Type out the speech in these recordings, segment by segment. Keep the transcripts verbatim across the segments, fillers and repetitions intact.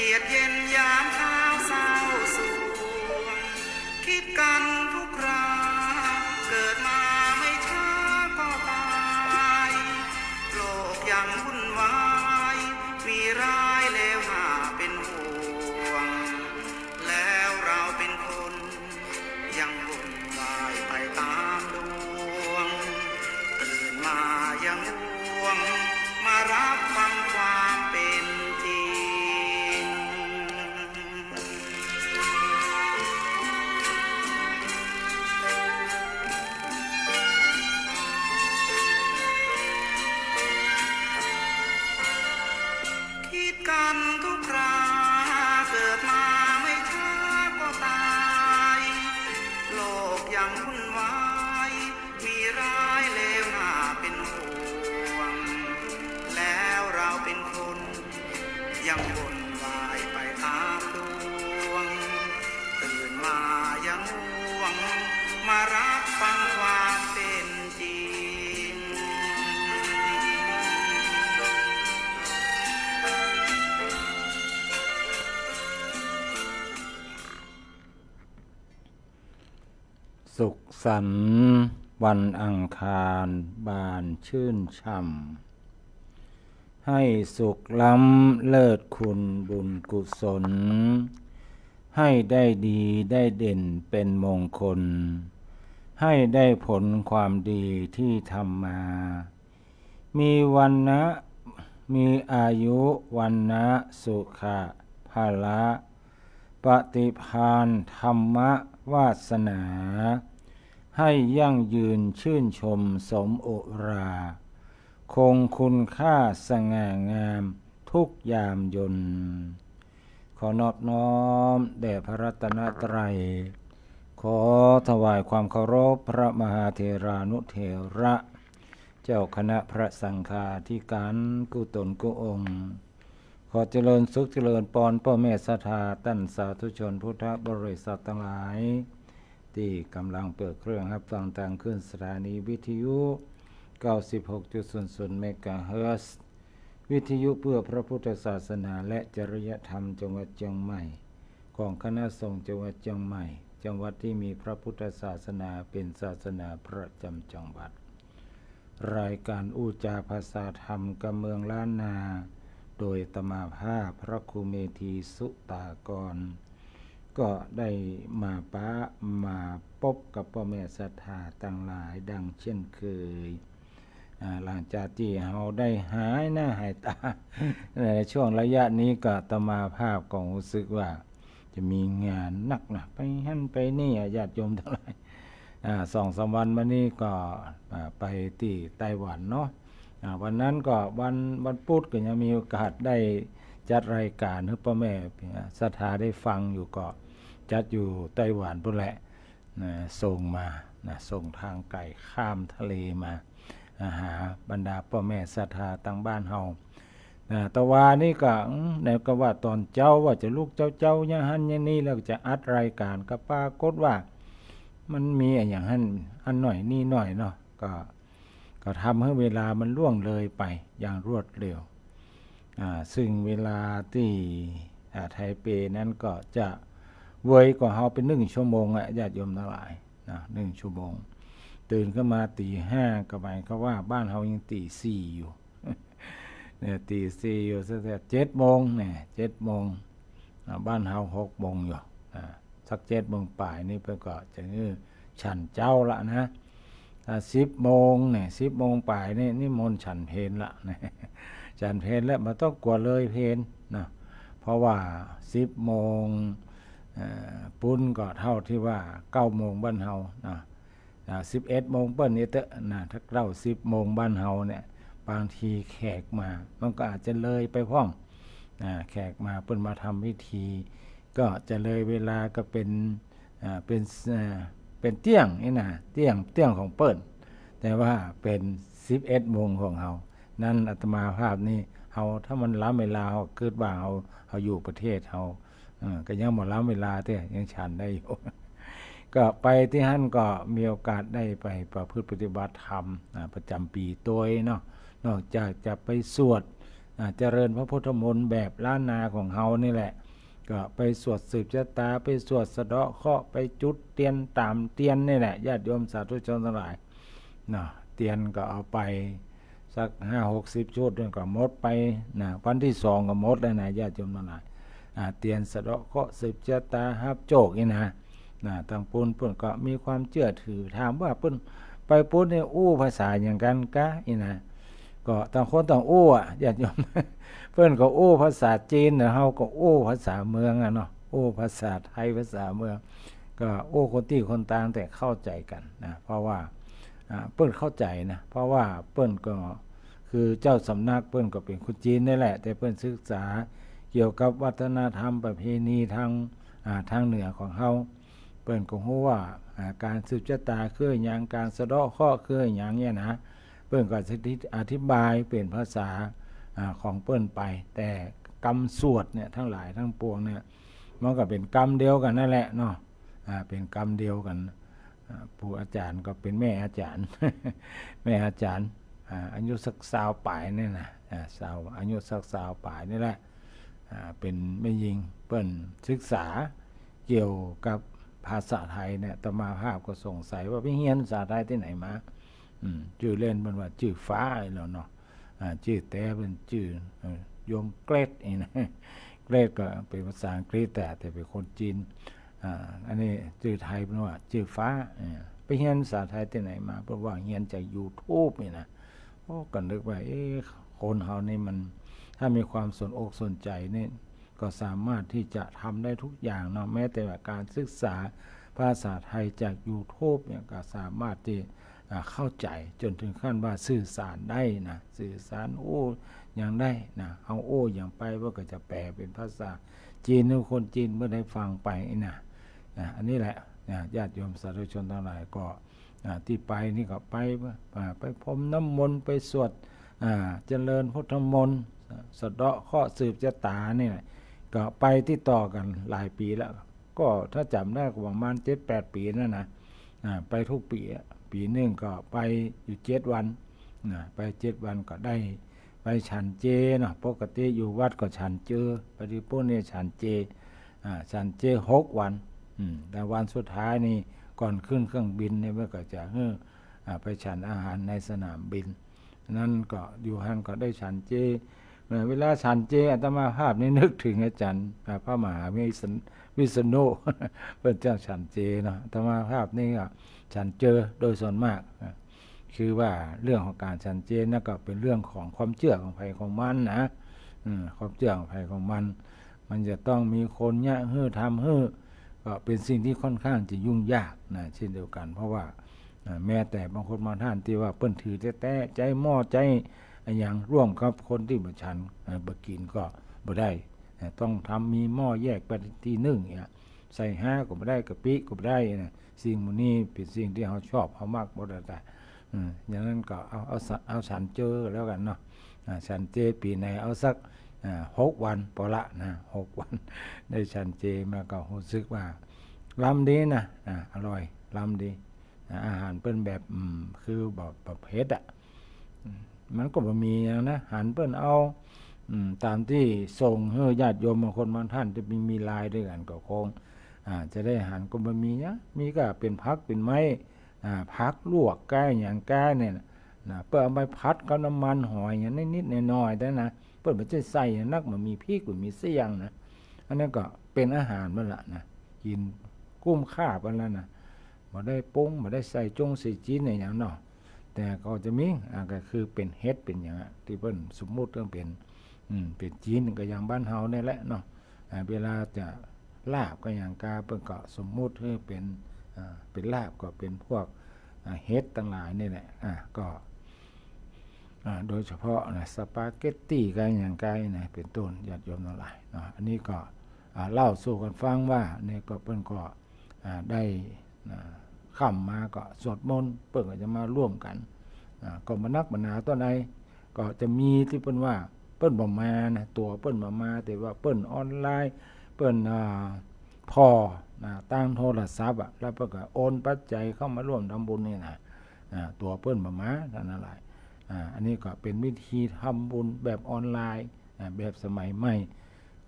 เยียดเย็นยามเท้าเศร้าสลวง คิดกั๋นทุกครา เกิดมาไม่ช้าก็ตาย โลกยังวุ่นวาย มีร้ายเลวน่าเป็นห่วง แล้วเราเป็นคน ยังวุ่นวายไปต๋ามดวง ตื่นมายังง่วง มารับฟังความเป๋นจริง คิดกั๋นทุกครา เกิดมาไม่ช้าก็ตาย โลกยังวุ่นวาย มีร้ายเลวน่าเป็นห่วง แล้วเราเป็นคน ยังวุ่นวายไปต๋ามดวง ตื่นมายังง่วง มารับฟังความเป๋นจริง สุขสันต์วันอังคารบานชื่นฉ่ำ ให้สุขล้ำเลิศคุณบุญกุศล ให้ได้ดีได้เด่นเป็นมงคล ให้ได้ผลความดีที่ทำมา มีวรรณะ มีอายุ วรรณะ สุขะ พละ ปฏิภาณ ธรรมะ วาสนา ให้ยั่งยืนชื่นชมสมอุรา คงคุณค่าสง่างามทุกยามยนต์ ขอนอบน้อมแด่พระรัตนตรัย ขอถวายความเคารพพระมหาเถรานุเถระ เจ้าคณะพระสังฆาธิการกู้ต๋นกู้องค์ ขอเจริญสุขเจริญปอนป้อแม่ศรัทธาต้านสาธุชนพุทธบริษัทตังหลาย ตี้ก่ำลังเปิดเครื่องฮับฟังตางคลื่นสถานีวิทยุ เก้าสิบหกจุดศูนย์ศูนย์ เมกะเฮิรตซ์ วิทยุเพื่อพระพุทธศาสนาและจริยธรรมจังหวัดเจียงใหม่ ของคณะสงฆ์จังหวัดเจียงใหม่ จังหวัดตี้มีพระพุทธศาสนาเป๋นศาสนาประจ๋ำจังหวัด รายการอู้จ๋าภาษาธรรมกำเมืองล้านนา โดยอาตมาภาพพระครูเมธี สุตากร ก็ได้มาปะ มาปบกับป้อแม่ศรัทธาตังหลายดังเช่นเคย อ่า หลังจากตี้เฮาได้หายหน้าหายต๋า ในช่วงระยะนี้ก็อาตมาภาพก็ฮู้สึกว่าจะมีงานนักนะ ไปหั้นไปนี่อะ ญาติโยมตังหลาย อ่า สองสามวันมานี้ก็ อ่า ไปตี้ไต้หวันเนาะ อ่า วันนั้นก็วัน วันพุธก็ยังมีโอกาสได้จัดรายการหื้อป้อแม่ศรัทธาได้ฟังอยู่ ก็จัดอยู่ไต้หวันปู้นแหละ นะ ส่งมา นะ ส่งทางไกลข้ามทะเลมา อ่า หาบรรดาป้อแม่ศรัทธาตังบ้านเฮา นะ ตะวานี้ก็ อืม ไหนก็ว่าต๋อนเจ๊าว่าจะลุกเจ๊าๆ อย่างหั้นอย่างนี้ แล้วจะอัดรายการ ก็ปรากฏว่ามันมีอะหยังหั้น อันหน่อยนี่หน่อยเนาะ ก็ ก็ทำหื้อเวลามันล่วงเลยไปอย่างรวดเร็ว อ่า ซึ่งเวลาตี้ อ่า ไทเปนั้นก็จะเวยกว่าเฮาเป๋นนึ่งชั่วโมงอะ ญาติโยมตังหลาย นะ นึ่งชั่วโมง ตื่นขึ้นมาตี๋ห้า ก็หมายความว่าบ้านเฮายังตี๋สี่อยู่ เนี่ย ตี๋สี่อยู่ สักเจ็ดโมงเนี่ย เจ็ดโมง อ่า บ้านเฮาหกโมงอยู่ อ่า สักเจ็ดโมงป๋ายนี่เปิ้นก็จะหื้อฉันเจ๊าละนะ อ่า สิบโมงเนี่ย สิบโมงป๋ายนี่นิมนต์ฉันเพลละนะ ฉันเพลแล้วบ่ต้องกั๋วเลยเพลนะ เพราะว่าสิบโมง เอ่อ ปู๊นก็เต้าตี้ว่าเก้าโมงบ้านเฮานะ อ่า สิบเอ็ดโมงเปิ้นนี่เต๊อะนะ ถ้าเต้าสิบโมงบ้านเฮาเนี่ย บางทีแขกมา มันก็อาจจะเลยไปพ่อง อ่า แขกมาเปิ้นมาทำพิธี ก็จะเลยเวลาก็เป๋น อ่า เป๋น อ่า เป๋นเตี้ยงนี่นะ เตี้ยง เตี้ยงของเปิ้น แต่ว่าเป๋นสิบเอ็ดโมงของเฮา นั้นอาตมาภาพนี่ เฮา ถ้ามันล้ำเวลา เฮาก็กึ๊ดว่าเฮา เฮาอยู่ประเทศเฮา เออ ก็ยังบ่ล้ำเวลาเตื้อ ยังฉันได้อยู่ ก็ไปตี้หั้นก็มีโอกาสได้ไปประพฤติปฏิบัติธรรม อ่า ประจ๋ำปี๋ตวยเนาะ นอกจากจะไปสวด อ่า เจริญพระพุทธมนต์แบบล้านนาของเฮานี่แหละ ก็ไปสวดสืบจะต๋า ไปสวดสะเดาะเคราะห์ ไปจุดเตียนต๋ามเตียนนี่แหละ ญาติโยมสาธุชนตังหลาย เนาะ เตียนก็เอาไปสักห้าหกสิบชุดนี่ก็หมดไปนะ วันตี้สองก็หมดแล้วนะ ญาติโยมตังหลาย อ่า เตียนสะเดาะเคราะห์ สืบจะต๋า ฮับโจคนี่นะ นะ ตางปู๊นเปิ้นก็มีความเจื้อถือ ถามว่าเปิ้นไปปู๊นนี่อู้ภาษาหยังกั๋นกะ อี้นะ ก็ต่างคนต่างอู้อะ ญาติโยม เปิ้นก็อู้ภาษาจีนนะ เฮาก็อู้ภาษาเมืองอะเนาะ อู้ภาษาไทยภาษาเมือง ก็อู้คนตี้คนตางแต่เข้าใจ๋กั๋นนะ เพราะว่า อ่า เปิ้นเข้าใจ๋นะ เพราะว่าเปิ้นก็ คือเจ้าสำนักเปิ้นก็เป๋นคนจีนนี่แหละ แต่เปิ้นศึกษาเกี่ยวกับวัฒนธรรมประเพณีตาง อ่า ตางเหนือของเฮา เปิ้นก็ฮู้ว่า อ่า ก๋านสืบจะต๋าคือหยัง ก๋านสะเดาะเคราะห์คือหยังเนี่ยนะ เปิ้นก็อธิ- อธิบายเป๋นภาษา อ่า ของเปิ้นไป แต่กำสวดเนี่ยตังหลายตังปวงเนี่ย มันก็เป๋นกำเดียวกั๋นนั่นแหละเนาะ อ่า เป๋นกำเดียวกั๋น อ่า ปู่อาจ๋ารย์ก็เป๋นแม่อาจ๋ารย์ แม่อาจ๋ารย์ อ่า อายุสักซาวป๋ายนี่นะ อ่า ซาว อายุสักซาวป๋ายนี่แหละ อ่า เป๋นแม่ญิง เปิ้นศึกษาเกี่ยวกับภาษาไทยเนี่ย อาตมาภาพก็สงสัยว่าไปเฮียนภาษาไทยตี้ไหนมา อืม จื้อเล่นเปิ้นว่าจื้อฟ้าแล้วเนาะ อ่า จื้อแต๊เปิ้นจื้อ เอ่อ โยมเกรทนี่นะ เกรทก็เป๋นภาษาอังกฤษ แต่ แต่เป๋นคนจีน อ่า อันนี้จื้อไทยเปิ้นว่าจื้อฟ้า เอ่อ ไปเฮียนภาษาไทยตี้ไหนมา เปิ้นว่าเฮียนจากยูทูบนี่นะ โอ้ ก็นึกว่า เอ๊ะ คนเฮานี่มัน ถ้ามีความสนอกสนใจ๋นี่ ก็สามารถตี้จะทำได้ทุกอย่างเนาะ แม้แต่ว่าก๋านศึกษาภาษาไทยจากยูทูบเนี่ย ก็สามารถตี้ อ่า เข้าใจ๋จ๋นเถิงขั้นว่าสื่อสารได้นะ สื่อสารอู้หยังได้นะ เอาอู้หยังไป เปิ้นก็จะแป๋เป๋นภาษาจีนหื้อคนจีนเปิ้นได้ฟังไปนะ อ่า อันนี้แหละ อ่า ญาติโยมสาธุชนตังหลายก็ อ่า ตี้ไปนี่ก็ไป อ่า ไปพรมน้ำมนต์ ไปสวด อ่า เจริญพุทธมนต์ สะเดาะเคราะห์ สืบจะต๋านี่แหละ ก็ไปติดต่อกั๋นหลายปี๋แล้ว ก็ถ้าจ๋ำได้ก็ประมาณเจ็ดแปดปี๋นั่นนะ อ่า ไปกู้ปี๋อะ ปี๋นึ่งก็ไปอยู่เจ็ดวัน นะ ไปเจ็ดวันก็ได้ไปฉันเจเนาะ ปกติอยู่วัดก็ฉันเจ ไปตี้ปู๊นนี่ฉันเจ อ่า ฉันเจหกวัน อืม แต่วันสุดท้ายนี่ก่อนขึ้นเครื่องบินนี่เปิ้นก็จะหื้อ อ่า ไปฉันอาหารในสนามบิน นั้นก็อยู่หั้นก็ได้ฉันเจ เอ่อ เวลาฉันเจ อาตมาภาพนี่นึกเถิงอาจ๋ารย์ อ่า พระมหาวิษณ- วิษณุ เปิ้นจะฉันเจเนาะ อาตมาภาพนี่ก็ฉันเจโดยส่วนมาก อ่า คือว่าเรื่องของก๋านฉันเจนั่นก็เป๋นเรื่องของความเจื้อของใผของมันนะ อืม ความเจื้อของใผของมัน มันจะต้องมีคนเยียะหื้อทำหื้อ ก็เป๋นสิ่งตี้ค่อนข้างจะยุ่งยากนะ เช่นเดียวกั๋น เพราะว่า อ่า แม้แต่บางคนบางท่านตี้ว่าเปิ้นถือแต๊ๆ ใจ๊หม้อใจ๊อะหยังร่วมกับคนตี้บ่ฉัน เอ่อ บ่กิ๋นก็บ่ได้ เอ่อ ต้องทำมีหม้อแยกไปตี้นึ่งเนี่ย ใส่ฮ้าก็บ่ได้ กะปิก็บ่ได้นะ สิ่งหมู่นี้เป๋นสิ่งตี้เฮาชอบเฮามักบ่ได้ อืม อย่างนั้นก็เอา เอาสะ- เอาฉันเจอแล้วกั๋นเนาะ อ่า ฉันเจปี๋ไหนเอาสัก อ่า หกวันปอละนะ หกวัน ได้ฉันเจมาก็ฮู้สึกว่าล้ำดีนะ อ่า อร่อย ล้ำดี อ่า อาหารเปิ้นแบบ อืม คือแบบ แบบเผ็ดอะ อืม มันก็บ่มีหยังนะ หันเปิ้นเอา อืม ต๋ามตี้ส่งหื้อญาติโยมบางคนบางท่านตี้มี มีไลน์ตวยกั๋นก็คง อ่า จะได้หันก็บ่มีหยัง มีก็เป๋นผักเป๋นไม้ อ่า ผักลวกก้าหยังก้าเนี่ยนะ นะ เปิ้นเอาไปผัดกับน้ำมันหอยหยังนิดๆ หน่อยๆ เต้านั้นนะ เปิ้นบ่ใจ้ใส่หยังนัก บ่มีพริก บ่มีเสี้ยงนะ อันนั้นก็เป๋นอาหารเปิ้นละนะ กิ๋นกุ้มค่าเปิ้นละนะ บ่ได้ปรุง บ่ได้ใส่จงใส่จี๊นอะหยังเนาะ แต่ก็จะมี อ่า ก็คือเป๋นเห็ดเป๋นหยังอะ ตี้เปิ้นสมมุติว่าเป๋น อืม เป๋นจี๊นก็อย่างบ้านเฮานี่แหละเนาะ อ่า เวลาจะลาบก็อย่างก้า เปิ้นก็สมมุติหื้อเป๋น อ่า เป๋นลาบก็เป๋นพวก อ่า เห็ดตังหลายนี่แหละ อ่า ก็ อ่า โดยเฉพาะนะ สปาเกตตี้ก็อย่างก้านะ เป๋นต้น ญาติโยมตังหลายเนาะ อันนี้ก็ อ่า เล่าสู่กั๋นฟังว่า นี่ก็เปิ้นก็ อ่า ได้ อ่า ค่ำมาก็สวดมนต์ เปิ้นก็จะมาร่วมกั๋น อ่า ก็บ่นักบ่หนาเต้าใด ก็จะมีตี้เปิ้นว่าเปิ้นบ่มานะ ตั๋วเปิ้นบ่มา แต่ว่าเปิ้นออนไลน์ เปิ้น อ่า ผ่อ อ่า ตางโทรศัพท์อะ แล้วเปิ้นก็โอนปัจจัยเข้ามาร่วมทำบุญนี่นะ อ่า ตั๋วเปิ้นบ่มาเต้านั้นแหละ อ่า อันนี้ก็เป๋นวิธีทำบุญแบบออนไลน์ อ่า แบบสมัยใหม่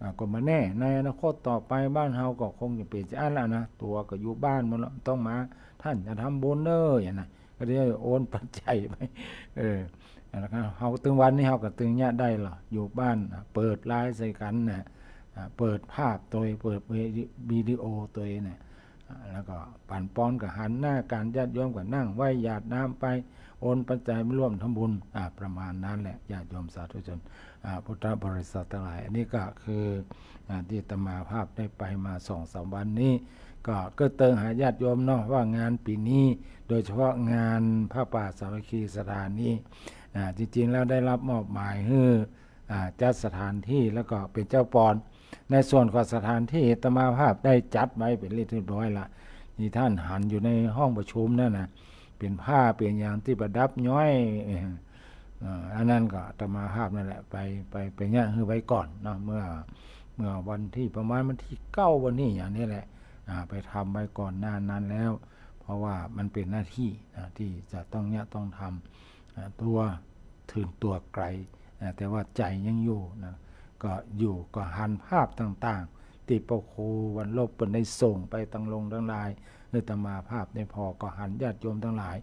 อ่า ก็บ่แน่ ในอนาคตต่อไปบ้านเฮาก็คงจะเป๋นจะอั้นแล้วนะ ตั๋วก็อยู่บ้านหมดแล้ว บ่ต้องมา ต้านจะทำบุญเน่อ อย่างนั้น ก็ได้โอนปัจจัยไป เออ แล้วก็เฮาตึงวันนี้เฮาก็ตึงเยียะได้ละ อยู่บ้าน อ่ะ เปิดไลน์ใส่กั๋นนะ อ่ะ เปิดภาพตวย เปิดวิดีโอตวยนะ อ่ะ แล้วก็ปั๋นปอนกั๋นหันหน้ากั๋น ญาติโยมก็นั่งไหว้หยาดน้ำไป โอนปัจจัยมาร่วมทำบุญ อ่ะ ประมาณนั้นแหละ ญาติโยมสาธุชน อ่ะ พุทธบริษัทตังหลาย อันนี้ก็คือ อ่ะ ตี้อาตมาภาพได้ไปมาสองสามวันนี้ ก็ ก็เตื๋อนหาญาติโยมเนาะ ว่างานปี๋นี้ โดยเฉพาะงานผ้าป่าสามัคคีสถานนี้ อ่า จริงๆ แล้วได้รับมอบหมายหื้อ อ่า จัดสถานที่แล้วก็เป๋นเจ้าปอน ในส่วนของสถานที่อาตมาภาพได้จัดไว้เป๋นที่เรียบร้อยละ ตี้ต้านหันอยู่ในห้องประชุมนั่นนะ เป๋นผ้าเป๋นหยังตี้ประดับย้อย เอ่อ อันนั้นก็อาตมาภาพนั่นแหละ ไป ไป ไปเยียะหื้อไว้ก่อนเนาะ เมื่อ เมื่อวันตี้ประมาณวันตี้เก้าวันตี้อย่างนี้แหละ อ่า ไปทำไว้ก่อนหน้านั้นแล้ว เพราะว่ามันเป๋นหน้าตี้นะ ตี้จะต้องเยียะต้องทำ อ่า ตั๋ว ถืนตั๋วไก๋ อ่า แต่ว่าใจ๋ยังอยู่นะ ก็อยู่ ก็หันภาพต่างๆ ตี้ป้อครูวันลบเปิ้นได้ส่งไปตังลงตังลาย หื้ออาตมาภาพได้ผ่อ ก็หันญาติโยมตังหลาย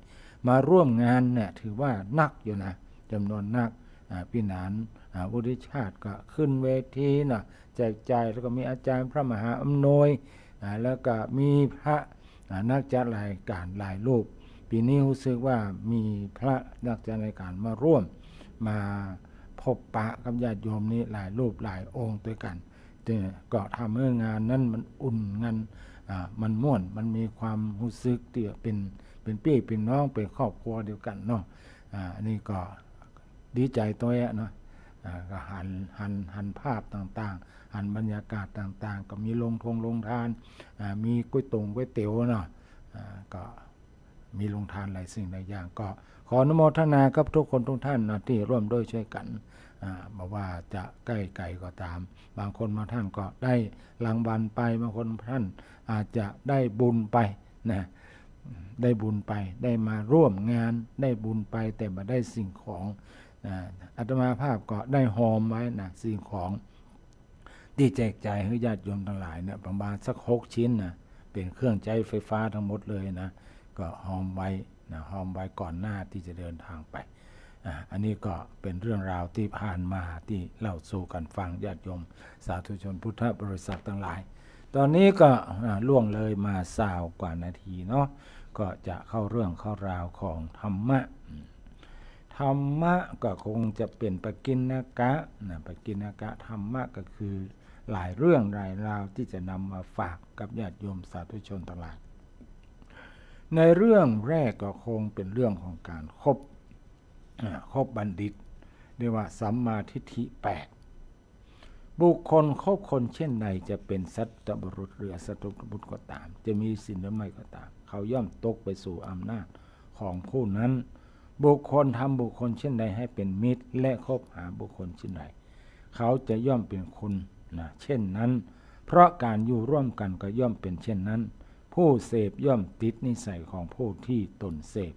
มาร่วมงานเนี่ย ถือว่านักอยู่นะ จ๋ำนวนนัก อ่า ปี้หนาน อ่า วุฒิชาติก็ขึ้นเวทีนะ แจกจ่าย แล้วก็มีอาจ๋ารย์พระมหาอำนวย อ่า แล้วก็มีพระ อ่า นักจัดรายก๋านหลายรูป ปี๋นี้ฮู้สึกว่ามีพระนักจัดรายก๋านมาร่วม มาพบปะกับญาติโยมนี้หลายรูปหลายองค์ตวยกั๋น เอ่อ ก็ทำหื้องานนั้นมันอุ่น งาน อ่า มันม่วน มันมีความฮู้สึกตี้เป๋น เป๋นปี้เป๋นน้อง เป๋นครอบครัวเดียวกั๋นเนาะ อ่า อันนี้ก็ดีใจ๋ตวยอะเนาะ อ่า ก็หัน หัน หันภาพต่างๆ หันบรรยากาศต่างๆ ก็มีโรงทงโรงทาน อ่า มีก๋วยตงก๋วยเตี๋ยวเนาะ อ่า ก็ มีโรงทานหลายสิ่งหลายอย่าง ก็ขออนุโมทนากับทุกคนทุกท่านนะ ตี้ร่วมด้วยช่วยกั๋น อ่า บ่ว่าจะใก้ไก๋ก็ต๋าม บางคนบางท่านก็ได้รางวัลไป บางคนบางท่านอาจจะได้บุญไปนะ ได้บุญไป ได้มาร่วมงาน ได้บุญไป แต่บ่ได้สิ่งของ อ่า อาตมาภาพก็ได้ฮอมไว้นะ สิ่งของ ตี้แจกจ่ายหื้อญาติโยมตังหลายเนี่ย ประมาณสักหกชิ้นนะ เป๋นเครื่องใจ๊ไฟฟ้าตังหมดเลยนะ ก็ฮอมไว้นะ ฮอมไว้ก่อนหน้าตี้จะเดินตางไป อ่า อันนี้ก็เป๋นเรื่องราวตี้ผ่านมาตี้เล่าสู่กั๋นฟัง ญาติโยมสาธุชนพุทธบริษัทตังหลาย ต๋อนนี้ก็ อ่า ล่วงเลยมาซาวกว่านาทีเนาะ ก็จะเข้าเรื่องเข้าราวของธรรมะ ธรรมะก็คงจะเป๋นปกิณณกะนะ ปกิณณกะธรรมะก็คือหลายเรื่องหลายราวตี้จะนำมาฝากกับญาติโยมสาธุชนตังหลาย ในเรื่องแรกก็คงเป๋นเรื่องของก๋านคบ อ่า คบบัณฑิต เรียกว่าสัมมาทิฏฐิแปด บุคคลคบคนเช่นใด จะเป๋นสัตบุรุษหรืออสัตบุรุษก็ต๋าม จะมีศีลหรือไม่ก็ต๋าม เขาย่อมตกไปสู่อำนาจของผู้นั้น บุคคลทำบุคคลเช่นใดให้เป๋นมิตร และคบหาบุคคลเช่นใด เขาจะย่อมเป๋นคนนะ เช่นนั้น เพราะก๋านอยู่ร่วมกั๋นก็ย่อมเป๋นเช่นนั้น ผู้เสพย่อมติดนิสัยของผู้ที่ตนเสพ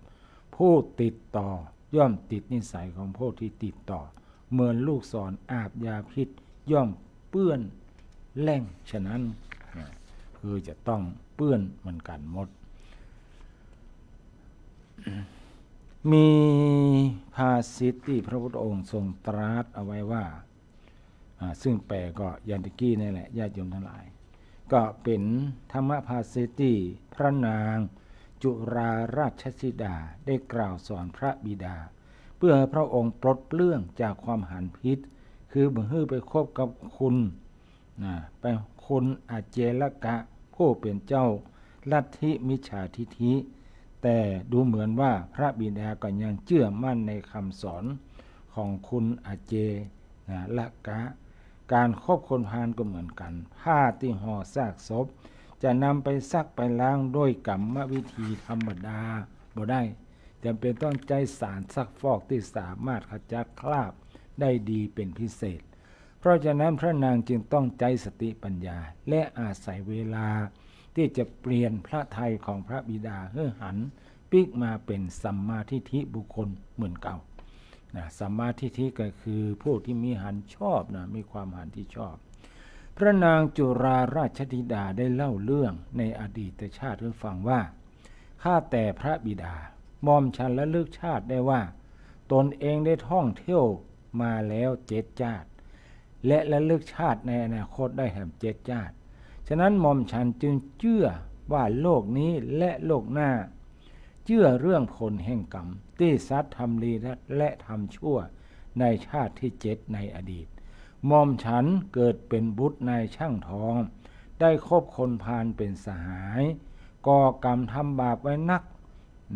ผู้ติดต่อย่อมติดนิสัยของผู้ที่ติดต่อ เหมือนลูกศรอาบยาพิษย่อมเปื้อนแหล่ง ฉะนั้นนะ คือจะต้องเปื้อนเหมือนกั๋นหมด มีภาษิตตี้พระพุทธองค์ทรงตรัสเอาไว้ว่า อ่า ซึ่งแปลก็อย่างตะกี้นี่แหละ ญาติโยมตังหลาย ก็เป๋นธรรมภาษิตตี้พระนางจุฬาราชธิดาได้กล่าวสอนพระบิดา เพื่อให้พระองค์ปลดเปลื้องจากความหันผิด คือบ่หื้อไปคบกับคุณ นะ ไปคุณอเจลกะ ผู้เป๋นเจ้าลัทธิมิจฉาทิฏฐิ แต่ดูเหมือนว่าพระบิดาก็ยังเจื้อมั่นในคำสอนของคุณอเจลกะ ก๋านคบคนพาลก็เหมือนกั๋น ผ้าตี้ห่อซากศพ จะนำไปซักไปล้างด้วยกรรมวิธีธรรมดาบ่ได้ จ๋ำเป๋นต้องใจ๊สารซักฟอกตี้สามารถขจัดคราบได้ดีเป๋นพิเศษ เพราะฉะนั้นพระนางจึงต้องใจ๊สติปัญญา และอาศัยเวลาตี้จะเปลี่ยนพระทัยของพระบิดาหื้อหันปิ๊กมาเป๋นสัมมาทิฏฐิบุคคลเหมือนเก่า นะ สัมมาทิฏฐิก็คือผู้ที่มีหันชอบนะ มีความหันที่ชอบ พระนางจุฬาราชธิดาได้เล่าเรื่องในอดีตชาติหื้อฟังว่า ข้าแต่พระบิดา หม่อมฉันระลึกชาติได้ว่า ตนเองได้ท่องเที่ยวมาแล้วเจ็ดชาติ และระลึกชาติในอนาคตได้แถมเจ็ดชาติ ฉะนั้นหม่อมฉันจึงเจื้อว่าโลกนี้และโลกหน้า เจื้อเรื่องผลแห่งกรรมตี้สัตว์ทำดีและทำชั่วในชาติที่เจ็ดในอดีต หม่อมฉันเกิดเป๋นบุตรนายช่างทอง ได้คบคนพาลเป๋นสหาย ก่อกรรมทำบาปไว้นัก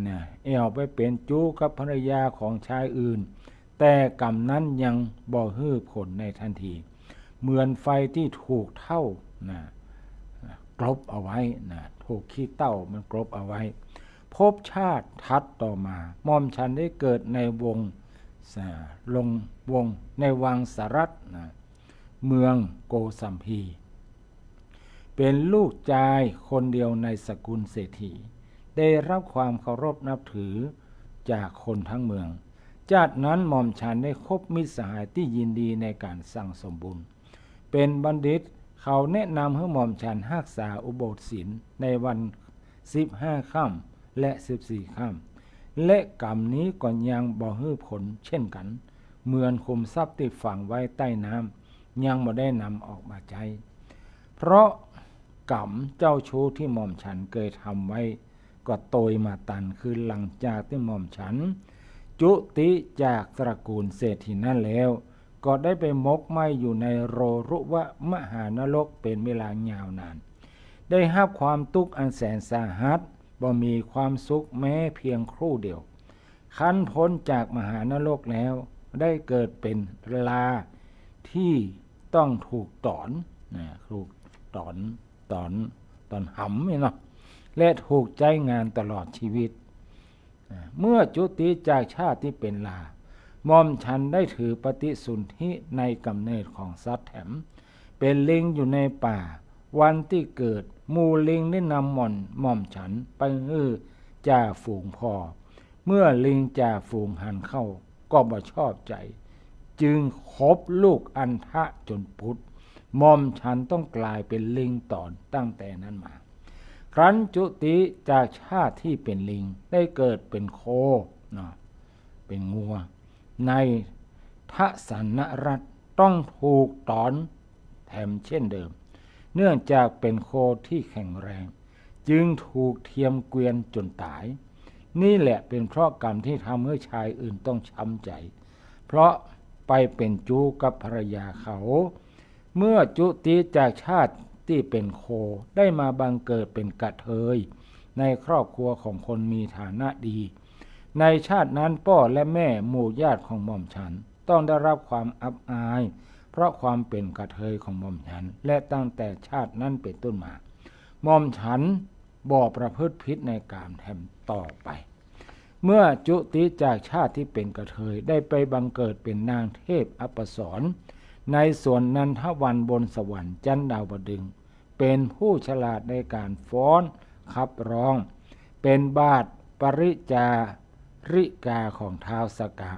นะ แอ่วไปเป๋นจู๊กับภรรยาของชายอื่น แต่กรรมนั้นยังบ่หื้อผลในทันที เหมือนไฟที่ถูกเถ้า นะ กลบเอาไว้ นะ ถูกขี้เถ้ามันกลบเอาไว้ ภพชาติถัดต่อมา หม่อมฉันได้เกิดในวงศ์ ลง วงศ์ ในวังสารัต นะ เมืองโกสัมพี เป๋นลูกจายคนเดียวในสกุลเศรษฐี ได้รับความเคารพนับถือจากคนทั้งเมือง จากนั้นหม่อมฉันได้คบมิตรสหายที่ยินดีในการสั่งสมบุญ เป๋นบัณฑิต เขาแนะนำหื้อหม่อมฉันฮักษาอุโบสถศีลในวันสิบห้าค่ำและสิบสี่ค่ำ และกรรมนี้ก็ยังบ่หื้อผลเช่นกั๋น เหมือนขุมทรัพย์ที่ฝังไว้ใต้น้ำ ยังบ่ได้นำออกมาใจ๊ เพราะกรรมเจ้าชู้ที่หม่อมฉันเกยทำไว้ ก็โตยมาตัน คือหลังจากที่หม่อมฉันจุติจากตระกูลเศรษฐีนั้นแล้ว ก็ได้ไปหมกไหม้อยู่ในโรรุวะมหานรกเป๋นเวลายาวนาน ได้ฮับความตุ๊กข์อันแสนสาหัส บ่มีความสุขแม้เพียงครู่เดียว ครั้นป๊นจากมหานรกแล้ว ได้เกิดเป๋นลาที่ต้องถูกต๋อน นะ ถูกต๋อน ต๋อน ต๋อนหำนี่เนาะ และถูกใจ๊งานตลอดชีวิต อ่า เมื่อจุติจากชาติที่เป๋นลา หม่อมฉันได้ถือปฏิสนธิในกำเนิดของสัตว์แถม เป๋นลิงอยู่ในป่า วันที่เกิด หมู่ลิงได้นำหม่อน หม่อมฉันไปหื้อจ่าฝูงผ่อ เมื่อลิงจ่าฝูงหันเข้า ก็บ่ชอบใจ๋ จึงคบลูกอัณฑะจนปุด หม่อมฉันต้องกลายเป๋นลิงต๋อนตั้งแต่นั้นมา ครั้นจุติจากชาติที่เป๋นลิง ได้เกิดเป๋นโค เนาะ เป๋นงัว ในทสนรัฐ ต้องถูกต๋อนแถมเช่นเดิม เนื่องจากเป๋นโคที่แข็งแรง จึงถูกเทียมเกวียนจนต๋าย นี่แหละเป๋นเพราะกรรมที่ทำหื้อชายอื่นต้องช้ำใจ๋ เพราะไปเป๋นจู๊กับภรรยาเขา เมื่อจุติจากชาติที่เป๋นโค ได้มาบังเกิดเป๋นกระเทย ในครอบครัวของคนมีฐานะดี ในชาตินั้นป้อและแม่หมู่ญาติของหม่อมฉัน ต้องได้รับความอับอาย เพราะความเป๋นกระเทยของหม่อมฉัน และตั้งแต่ชาตินั้นเป๋นต้นมา หม่อมฉันบ่ประพฤติผิดในกามแถมต่อไป เมื่อจุติจากชาติที่เป๋นกระเทย ได้ไปบังเกิดเป๋นนางเทพอัปสร ในสวนนันทวันบนสวรรค์จั๊นดาวดึงส์ เป๋นผู้ฉลาดในการฟ้อนขับร้อง เป๋นบาทปริจาริกาของท้าวสกะ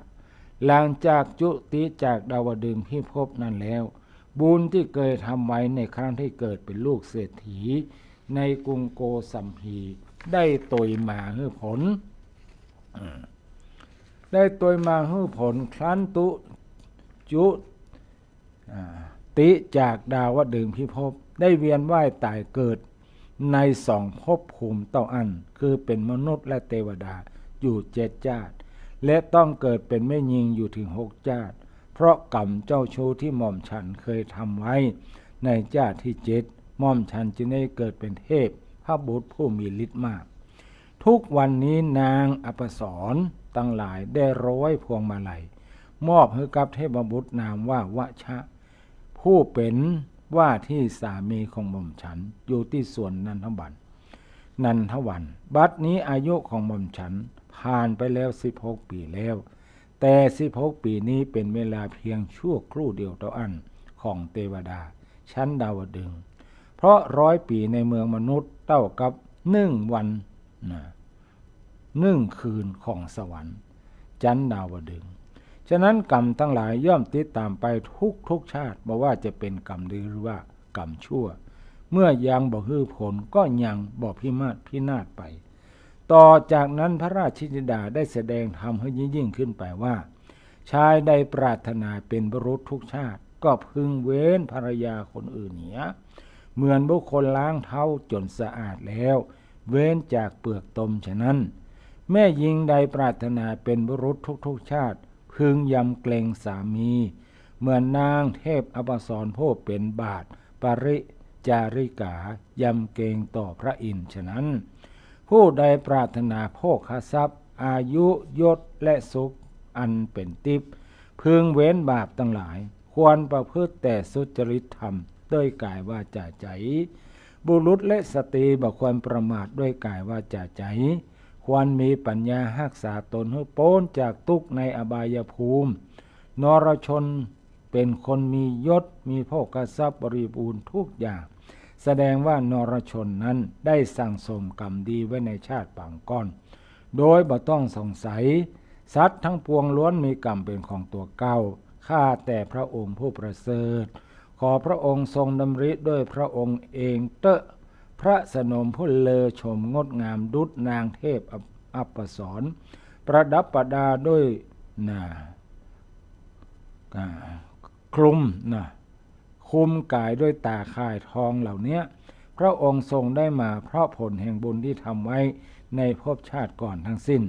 หลังจากจุติจากดาวดึงส์พิภพนั้นแล้ว บุญที่เกยทำไว้ในครั้งที่เกิดเป๋นลูกเศรษฐีในกรุงโกสัมพี ได้โตยมาหื้อผล อ่า ได้โตยมาหื้อผล ครั้นจุ จุ อ่า ติจากดาวดึงส์พิภพ ได้เวียนว่ายต๋ายเกิดในสองภพภูมิเต้าอั้น คือเป๋นมนุษย์และเตวดาอยู่เจ็ดชาติ และต้องเกิดเป๋นแม่ญิงอยู่เถิงหกชาติ เพราะกรรมเจ้าชู้ที่หม่อมฉันเกยทำไว้ในชาติที่เจ็ด หม่อมฉันจึงได้เกิดเป๋นเทพพระบุตรผู้มีฤทธิ์มาก ทุกวันนี้นางอัปสรตังหลายได้ร้อยพวงมาลัย มอบหื้อกับเทพบุตรนามว่าวชะ ผู้เป๋นว่าที่สามีของหม่อมฉันอยู่ที่สวนนันทวัน นันทวัน บัดนี้อายุของหม่อมฉันผ่านไปแล้วสิบหกปี๋แล้ว แต่สิบหกปี๋นี้เป๋นเวลาเพียงชั่วครู่เดียวเต้าอั้นของเตวดาชั้นดาวดึงส์ เพราะร้อยปี๋ในเมืองมนุษย์เต้ากับหนึ่งวัน นะ หนึ่งคืนของสวรรค์จั๊นดาวดึงส์ ฉะนั้นกรรมตังหลายย่อมติดต๋ามไปทุกๆ ชาติ บ่ว่าจะเป๋นกรรมดีหรือว่ากรรมชั่ว เมื่อยังบ่หื้อผลก็ยังบ่พิมาศพินาศไป ต่อจากนั้นพระราชธิดาได้แสดงธรรมหื้อยิ่งขึ้นไปว่า ชายใดปรารถนาเป๋นบุรุษทุกชาติ ก็พึงเว้นภรรยาคนอื่นเหีย เหมือนบุคคลล้างเท้าจ๋นสะอาดแล้ว เว้นจากเปื้อกตมฉะนั้น แม่ญิงใดปรารถนาเป๋นบุรุษทุกๆ ชาติ พึงยำเกรงสามี เหมือนนางเทพอัปสรผู้เป๋นบาทปริจาริกายำเกรงต่อพระอินทร์ฉะนั้น ผู้ใดปรารถนาโภคทรัพย์ อายุ ยศ และสุขอันเป๋นติ๊บ พึงเว้นบาปตังหลาย ควรประพฤติแต่สุจริตธรรมด้วยกายวาจาใจ บุรุษและสตรีบ่ควรประมาทด้วยกายวาจาใจ ควรมีปัญญาฮักษาต๋นหื้อป๊นจากตุ๊กข์ในอบายภูมิ นรชนเป๋นคนมียศ มีโภคทรัพย์บริบูรณ์ทุกอย่าง แสดงว่านรชนนั้นได้สั่งสมกรรมดีไว้ในชาติปางก่อน โดยบ่ต้องสงสัย สัตว์ทั้งปวงล้วนมีกรรมเป๋นของตั๋วเก่า ข้าแต่พระองค์ผู้ประเสริฐ ขอพระองค์ทรงดำริด้วยพระองค์เองเต๊อะ พระสนมผู้เลอโฉมงดงามดุจนางเทพอัป อัปสร ประดับประดาด้วย นะ อ่า คลุม นะ คลุมก๋ายด้วยต๋าข่ายทองเหล่าเนี้ย พระองค์ทรงได้มาเพราะผลแห่งบุญที่ทำไว้ในภพชาติก่อนทั้งสิ้น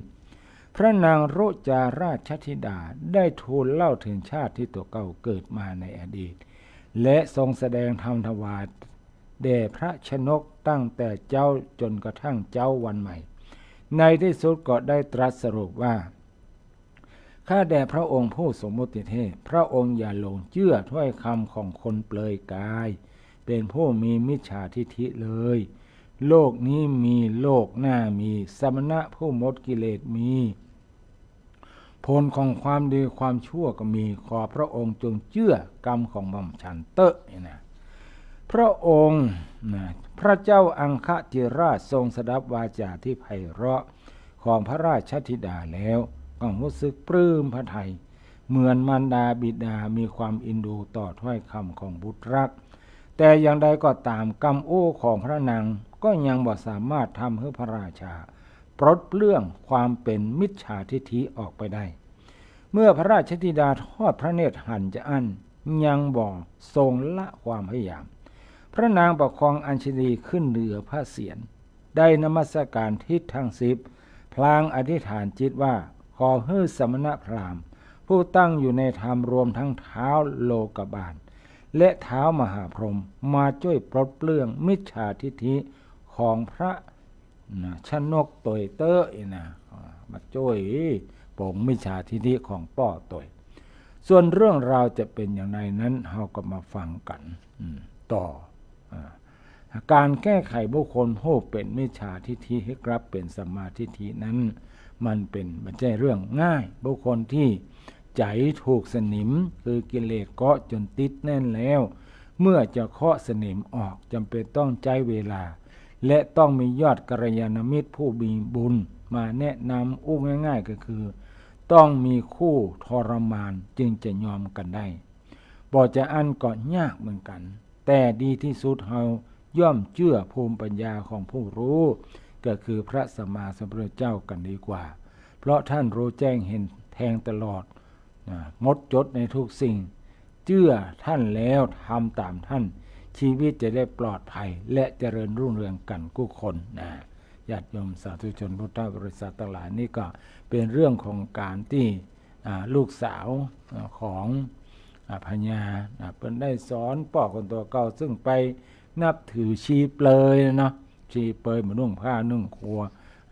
พระนางรุจาราชธิดาได้ทูลเล่าเถิงชาติตี้ตั๋วเก่าเกิดมาในอดีต และทรงแสดงธรรมถวายแด่พระชนกตั้งแต่เจ๊าจ๋นกระทั่งเจ๊าวันใหม่ ในตี้สุดก็ได้ตรัสสรุปว่า ข้าแต่พระองค์ผู้สมมุติเทพ พระองค์อย่าหลงเจื้อถ้อยกำของคนเปลือยกาย เป๋นผู้มีมิจฉาทิฏฐิเลย โลกนี้มี โลกหน้ามี สมณะผู้หมดกิเลสมี ผลของความดีความชั่วก็มี ขอพระองค์จงเจื้อกำของหม่อมฉันเต๊อะ นี่นะ พระองค์ นะ พระเจ้าอังคธิราชทรงสดับวาจาตี้ไพเราะของพระราชธิดาแล้ว ก็ฮู้สึกปลื้มพระทัย เหมือนมารดาบิดามีความเอ็นดูต่อถ้อยกำของบุตรรัก แต่อย่างใดก็ต๋าม กำอู้ของพระนางก็ยังบ่สามารถทำหื้อพระราชาปลดเปลื้องความเป๋นมิจฉาทิฏฐิออกไปได้ เมื่อพระราชธิดาทอดพระเนตรหันจาอั้น ยังบ่ทรงละความพยายาม พระนางประคองอัญชลีขึ้นเหนือพระเศียร ได้นมัสการทิศทั้งสิบ พลางอธิษฐานจิตว่า ขอหื้อสมณพราหมณ์ ผู้ตั้งอยู่ในธรรมรวมทั้งท้าวโลกบาล และท้าวมหาพรหม มาจ้วยปลดเปลื้องมิจฉาทิฏฐิของพระ นะ ชนกตวยเต๊อะ นี่นะ อ่า มาจ้วยป๋งมิจฉาทิฏฐิของป้อตวย ส่วนเรื่องราวจะเป๋นอย่างไรนั้น เฮาก็มาฟังกั๋น อืม ต่อ อ่า ก๋านแก้ไขบุคคลผู้เป๋นมิจฉาทิฏฐิหื้อกลับเป๋นสัมมาทิฏฐินั้น มันเป๋น บ่ใจ้เรื่องง่าย บุคคลตี้ใจ๋ถูกสนิม คือกิเลสเกาะจ๋นติดแน่นแล้ว เมื่อจะเคาะสนิมออก จ๋ำเป๋นต้องใจ๊เวลา และต้องมียอดกัลยาณมิตรผู้มีบุญมาแนะนำ อู้ง่ายๆ ก็คือ ต้องมีคู่ทรมานจึงจะยอมกั๋นได้ บ่จาอั้นก็ยากเหมือนกั๋น แต่ดีตี้สุดเฮาย่อมเจื้อภูมิปัญญาของผู้ฮู้ ก็คือพระสัมมาสัมพุทธเจ้ากั๋นดีกว่า เพราะท่านฮู้แจ้งเห็นแทงตลอด นะ หมดจดในทุกสิ่ง เจื้อท่านแล้วทำต๋ามท่าน ชีวิตจะได้ปลอดภัยและเจริญรุ่งเรืองกั๋นกู้คน นะ ญาติโยมสาธุชนพุทธบริษัทตังหลาย นี่ก็เป๋นเรื่องของก๋านตี้ อ่า ลูกสาว อ่า ของ อ่า พญา อ่า เปิ้นได้สอนป้อคนตั๋วเก่า ซึ่งไปนับถือชีเปลือยเนาะ ชีเปลือย บ่นุ่งผ้านุ่งครัว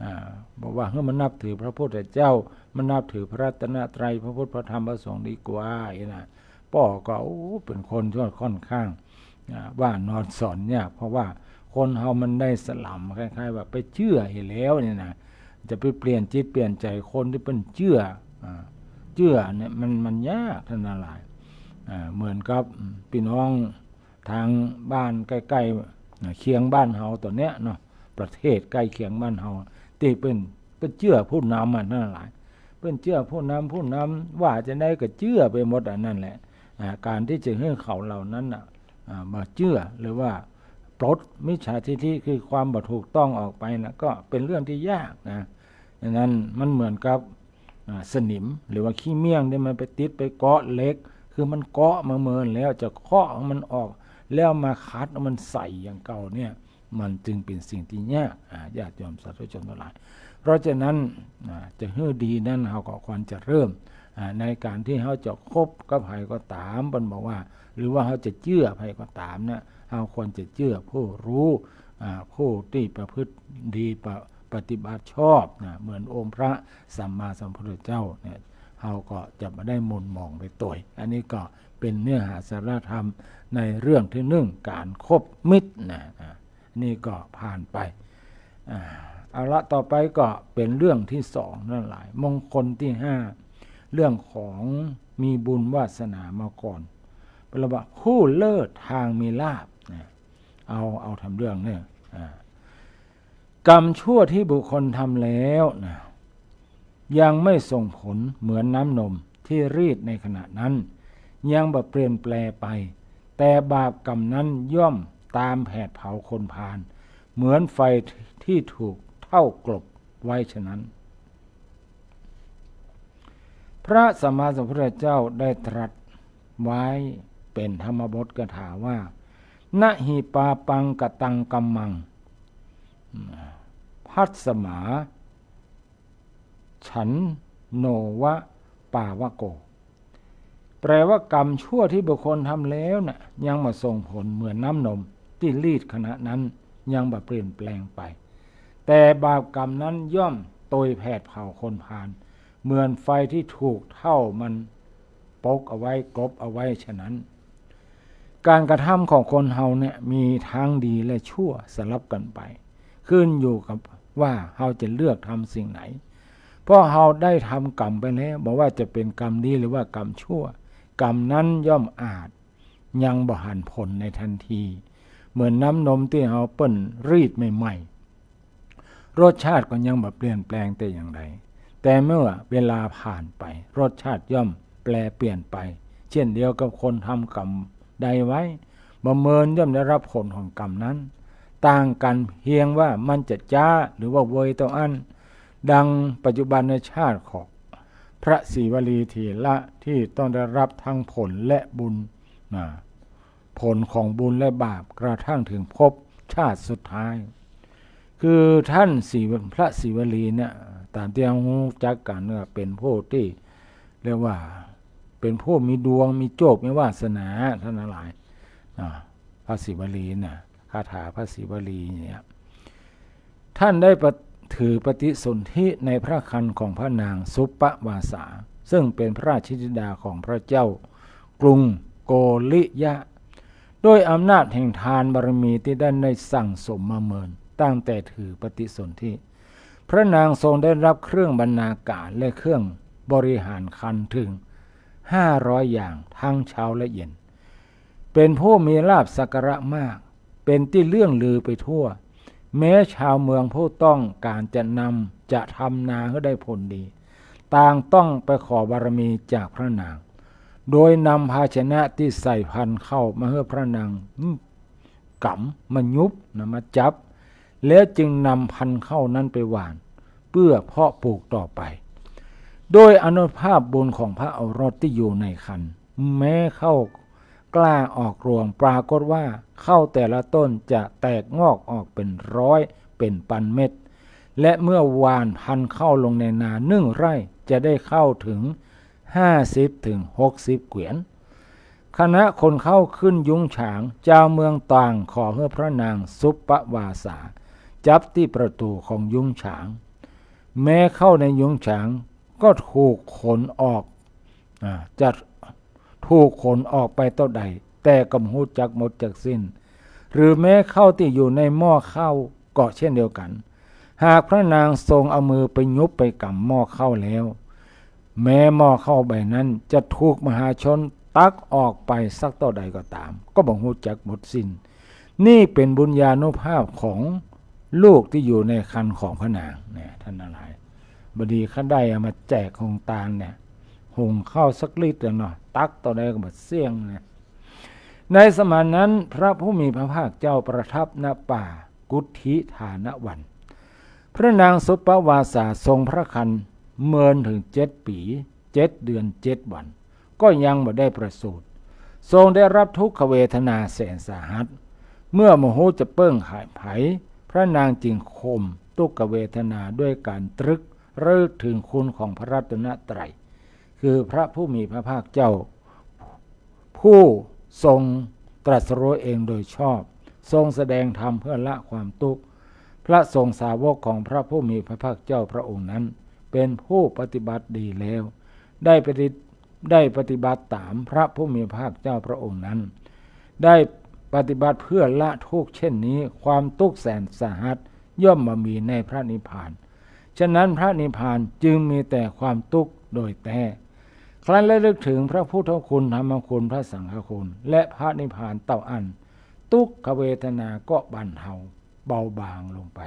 อ่า บอกว่าหื้อมานับถือพระพุทธเจ้า มานับถือพระรัตนตรัย พระพุทธ พระธรรม พระสงฆ์ดีกว่า นี่นะ ป้อก็ โอ้ เป๋นคนที่ค่อนข้าง อ่า ว่านอนสอนยาก เพราะว่าคนเฮามันได้สลำ คล้ายๆ ว่าไปเจื้ออีกแล้วนี่นะ จะไปเปลี่ยนจิตเปลี่ยนใจ๋คนตี้เปิ้นเจื้อ อ่า เจื้อเนี่ยมัน มันยากท่านทั้งหลาย อ่า เหมือนกับ อืม ปี้น้องทางบ้านใก้ๆ อ่า เคียงบ้านเฮาตั๋วเนี้ยเนาะ ประเทศใก้เคียงบ้านเฮา ตี้เปิ้น เปิ้นเจื้อผู้นำอะท่านทั้งหลาย เปิ้นเจื้อผู้นำ ผู้นำว่าจะใดก็เจื้อไปหมดอันนั้นแหละ อ่า ก๋านตี้จะหื้อเขาเหล่านั้นน่ะ อ่า บ่เจื้อ หรือว่าปลดมิจฉาทิฏฐิ คือความบ่ถูกต้องออกไปน่ะ ก็เป๋นเรื่องตี้ยากนะ ดังนั้นมันเหมือนกับ อ่า สนิม หรือว่าขี้เmiesงตี้มันไปติดไปเกาะเหล็ก คือมันเกาะมาเมินแล้ว จะเคาะหื้อมันออก แล้วมาขัดหื้อมันใสอย่างเก่าเนี่ย มันจึงเป๋นสิ่งตี้ยาก อ่า ญาติโยมสาธุชนตังหลาย เพราะฉะนั้น อ่า จะหื้อดีนั้น เฮาก็ควรจะเริ่ม อ่า ในก๋านตี้เฮาจะคบกับใผก็ต๋าม เปิ้นบอกว่า หรือว่าเฮาจะเจื้อใผก็ต๋ามนะ เฮาควรจะเจื้อผู้ฮู้ อ่า ผู้ตี้ประพฤติดี ปะ- ปฏิบัติชอบนะ เหมือนองค์พระสัมมาสัมพุทธเจ้าเนี่ย เฮาก็จะบ่ได้หม่นหมองไปตวย อันนี้ก็เป๋นเนื้อหาสาระธรรมในเรื่องตี้นึ่ง ก๋านคบมิตรนะ อ่า นี่ก็ผ่านไป อ่า เอาละ ต่อไปก็เป๋นเรื่องตี้สองตังหลาย มงคลตี้ห้า เรื่องของมีบุญวาสนามาก่อน เปิ้นว่าผู้เลิศตางมีลาภนะ เอา เอาต๋ามเรื่องเนี่ย อ่า กรรมชั่วตี้บุคคลทำแล้วนะ ยังไม่ส่งผลเหมือนน้ำนมตี้รีดในขณะนั้น ยังบ่เปลี่ยนแปลงไป แต่บาปกรรมนั้นย่อมตามแผดเผาคนพาล เหมือนไฟตี้ถูกเถ้ากลบไว้ฉะนั้น พระสัมมาสัมพุทธเจ้าได้ตรัสไว้เป๋นธรรมบทคาถาว่า นะหิปาปังกะตังกัมมัง ภัสมา ฉันโนวะปาวะโก แปลว่ากรรมชั่วตี้บุคคลทำแล้วน่ะ ยังบ่ส่งผลเหมือนน้ำนมตี้รีดขณะนั้น ยังบ่เปลี่ยนแปลงไป แต่บาปกรรมนั้นย่อมตวยแผดเผาคนพาล เหมือนไฟตี้ถูกเถ้ามันปกเอาไว้ กลบเอาไว้ฉะนั้น ก๋านกระทำของคนเฮาเนี่ยมีตังดีและชั่วสลับกั๋นไป ขึ้นอยู่กับว่าเฮาจะเลือกทำสิ่งไหน เพราะเฮาได้ทำกรรมไปแล้ว บ่ว่าจะเป๋นกรรมดีหรือว่ากรรมชั่ว กรรมนั้นย่อมอาจยังบ่หันผลในทันที เหมือนน้ำนมตี้เฮาเปิ้นรีดใหม่ๆ รสชาติก็ยังบ่เปลี่ยนแปลงแต่อย่างใด แต่เมื่อเวลาผ่านไป รสชาติย่อมแปรเปลี่ยนไป เช่นเดียวกับคนทำกรรมใดไว้ บ่เมินย่อมได้รับผลของกรรมนั้น ต่างกั๋นเพียงว่ามันจะจ๊าหรือว่าเวยเต้าอั้น ดังปัจจุบันชาติของพระศรีวลีเถระตี้ต้องได้รับทั้งผลและบุญ นะ ผลของบุญและบาปกระทั่งถึงภพชาติสุดท้าย คือท่านศรีว- พระศรีวลีเนี่ย ต๋ามตี้เฮาฮู้จักกั๋นเนี่ย เป๋นผู้ตี้เรียกว่าเป๋นผู้มีดวง มีโจค มีวาสนา ท่านตังหลาย อ่า พระศรีวลีน่ะ คาถาพระศรีวลีเนี่ย ท่านได้ปะ- ถือปฏิสนธิในพระครรภ์ของพระนางสุปปวาสา ซึ่งเป๋นพระราชธิดาของพระเจ้ากรุงโกริยะ ด้วยอำนาจแห่งทานบารมีตี้ท่านได้สั่งสมมาเมิน ตั้งแต่ถือปฏิสนธิ พระนางทรงได้รับเครื่องบรรณาการและเครื่องบริหารครรภ์ถึงห้าร้อยอย่าง ทั้งเช้าและเย็น เป๋นผู้มีลาภสักการะมาก เป๋นตี้เลื่องลือไปทั่ว แม้ชาวเมืองผู้ต้องก๋านจะนำ จะทำนาหื้อได้ผลดี ต่างต้องไปขอบารมีจากพระนาง โดยนำภาชนะตี้ใส่พันธุ์ข้าวมาหื้อพระนาง กำ มายุบนะ มาจับ แล้วจึงนำพันธุ์ข้าวนั้นไปหว่าน เพื่อเพาะปลูกต่อไป โดยอานุภาพบุญของพระโอรสตี้อยู่ในครรภ์ แม้ข้าวกล้าออกรวง ปรากฏว่าข้าวแต่ละต้นจะแตกงอกออกเป๋นร้อยเป๋นปันเม็ด และเมื่อหว่านพันธุ์ข้าวลงในนานึ่งไร่ จะได้ข้าวถึงห้าสิบถึงหกสิบเกวียน ขณะขนข้าวขึ้นยุ้งฉาง จาวเมืองต่างขอหื้อพระนางสุปปวาสา จับตี้ประตู๋ของยุ้งฉาง แม้ข้าวในยุ้งฉางก็ถูกขนออก อ่า จะถูกขนออกไปเต้าใด แต่ก็บ่ฮู้จักหมดจักสิ้น หรือแม้ข้าวตี้อยู่ในหม้อข้าวก็เช่นเดียวกั๋น หากพระนางทรงเอามือไปยุบไปกำหม้อข้าวแล้ว แม้หม้อข้าวใบนั้นจะถูกมหาชนตักออกไปสักเต้าใดก็ต๋าม ก็บ่ฮู้จักหมดสิ้น นี่เป๋นบุญญานุภาพของลูกตี้อยู่ในครรภ์ของพระนางเนี่ย ท่านตังหลาย บ่ดีข้าได้เอามาแจกโฮงตานเนี่ย หุงข้าวสักลิตรอะเนาะ ตักเต้าใดก็บ่เสี้ยงนะ ในสมัยนั้นพระผู้มีพระภาคเจ้าประทับ ณ ป่ากุฏฐิฐานวัน พระนางสุปปวาสาทรงพระครรภ์เมินถึงเจ็ดปี๋ เจ็ดเดือน เจ็ดวัน ก็ยังบ่ได้ประสูติ ทรงได้รับทุกขเวทนาแสนสาหัส เมื่อบ่ฮู้จะเปิ้งหายไผ พระนางจึงข่มทุกขเวทนาด้วยการตรึกระลึกถึงคุณของพระรัตนตรัย คือพระผู้มีพระภาคเจ้า ผู้ทรงตรัสรู้เองโดยชอบ ทรงแสดงธรรมเพื่อละความทุกข์ พระสงฆ์สาวกของพระผู้มีพระภาคเจ้าพระองค์นั้น เป็นผู้ปฏิบัติดีแล้ว ได้ปฏิ ได้ปฏิบัติตามพระผู้มีพระภาคเจ้าพระองค์นั้น ได้ปฏิบัติเพื่อละทุกข์เช่นนี้ ความทุกข์แสนสาหัสย่อมบ่มีในพระนิพพาน ฉะนั้นพระนิพพานจึงมีแต่ความทุกข์โดยแท้ ครั้นระลึกถึงพระพุทธคุณ ธรรมคุณ พระสังฆคุณ และพระนิพพานเต้าอั้น ทุกขเวทนาก็บรรเทาเบาบางลงไป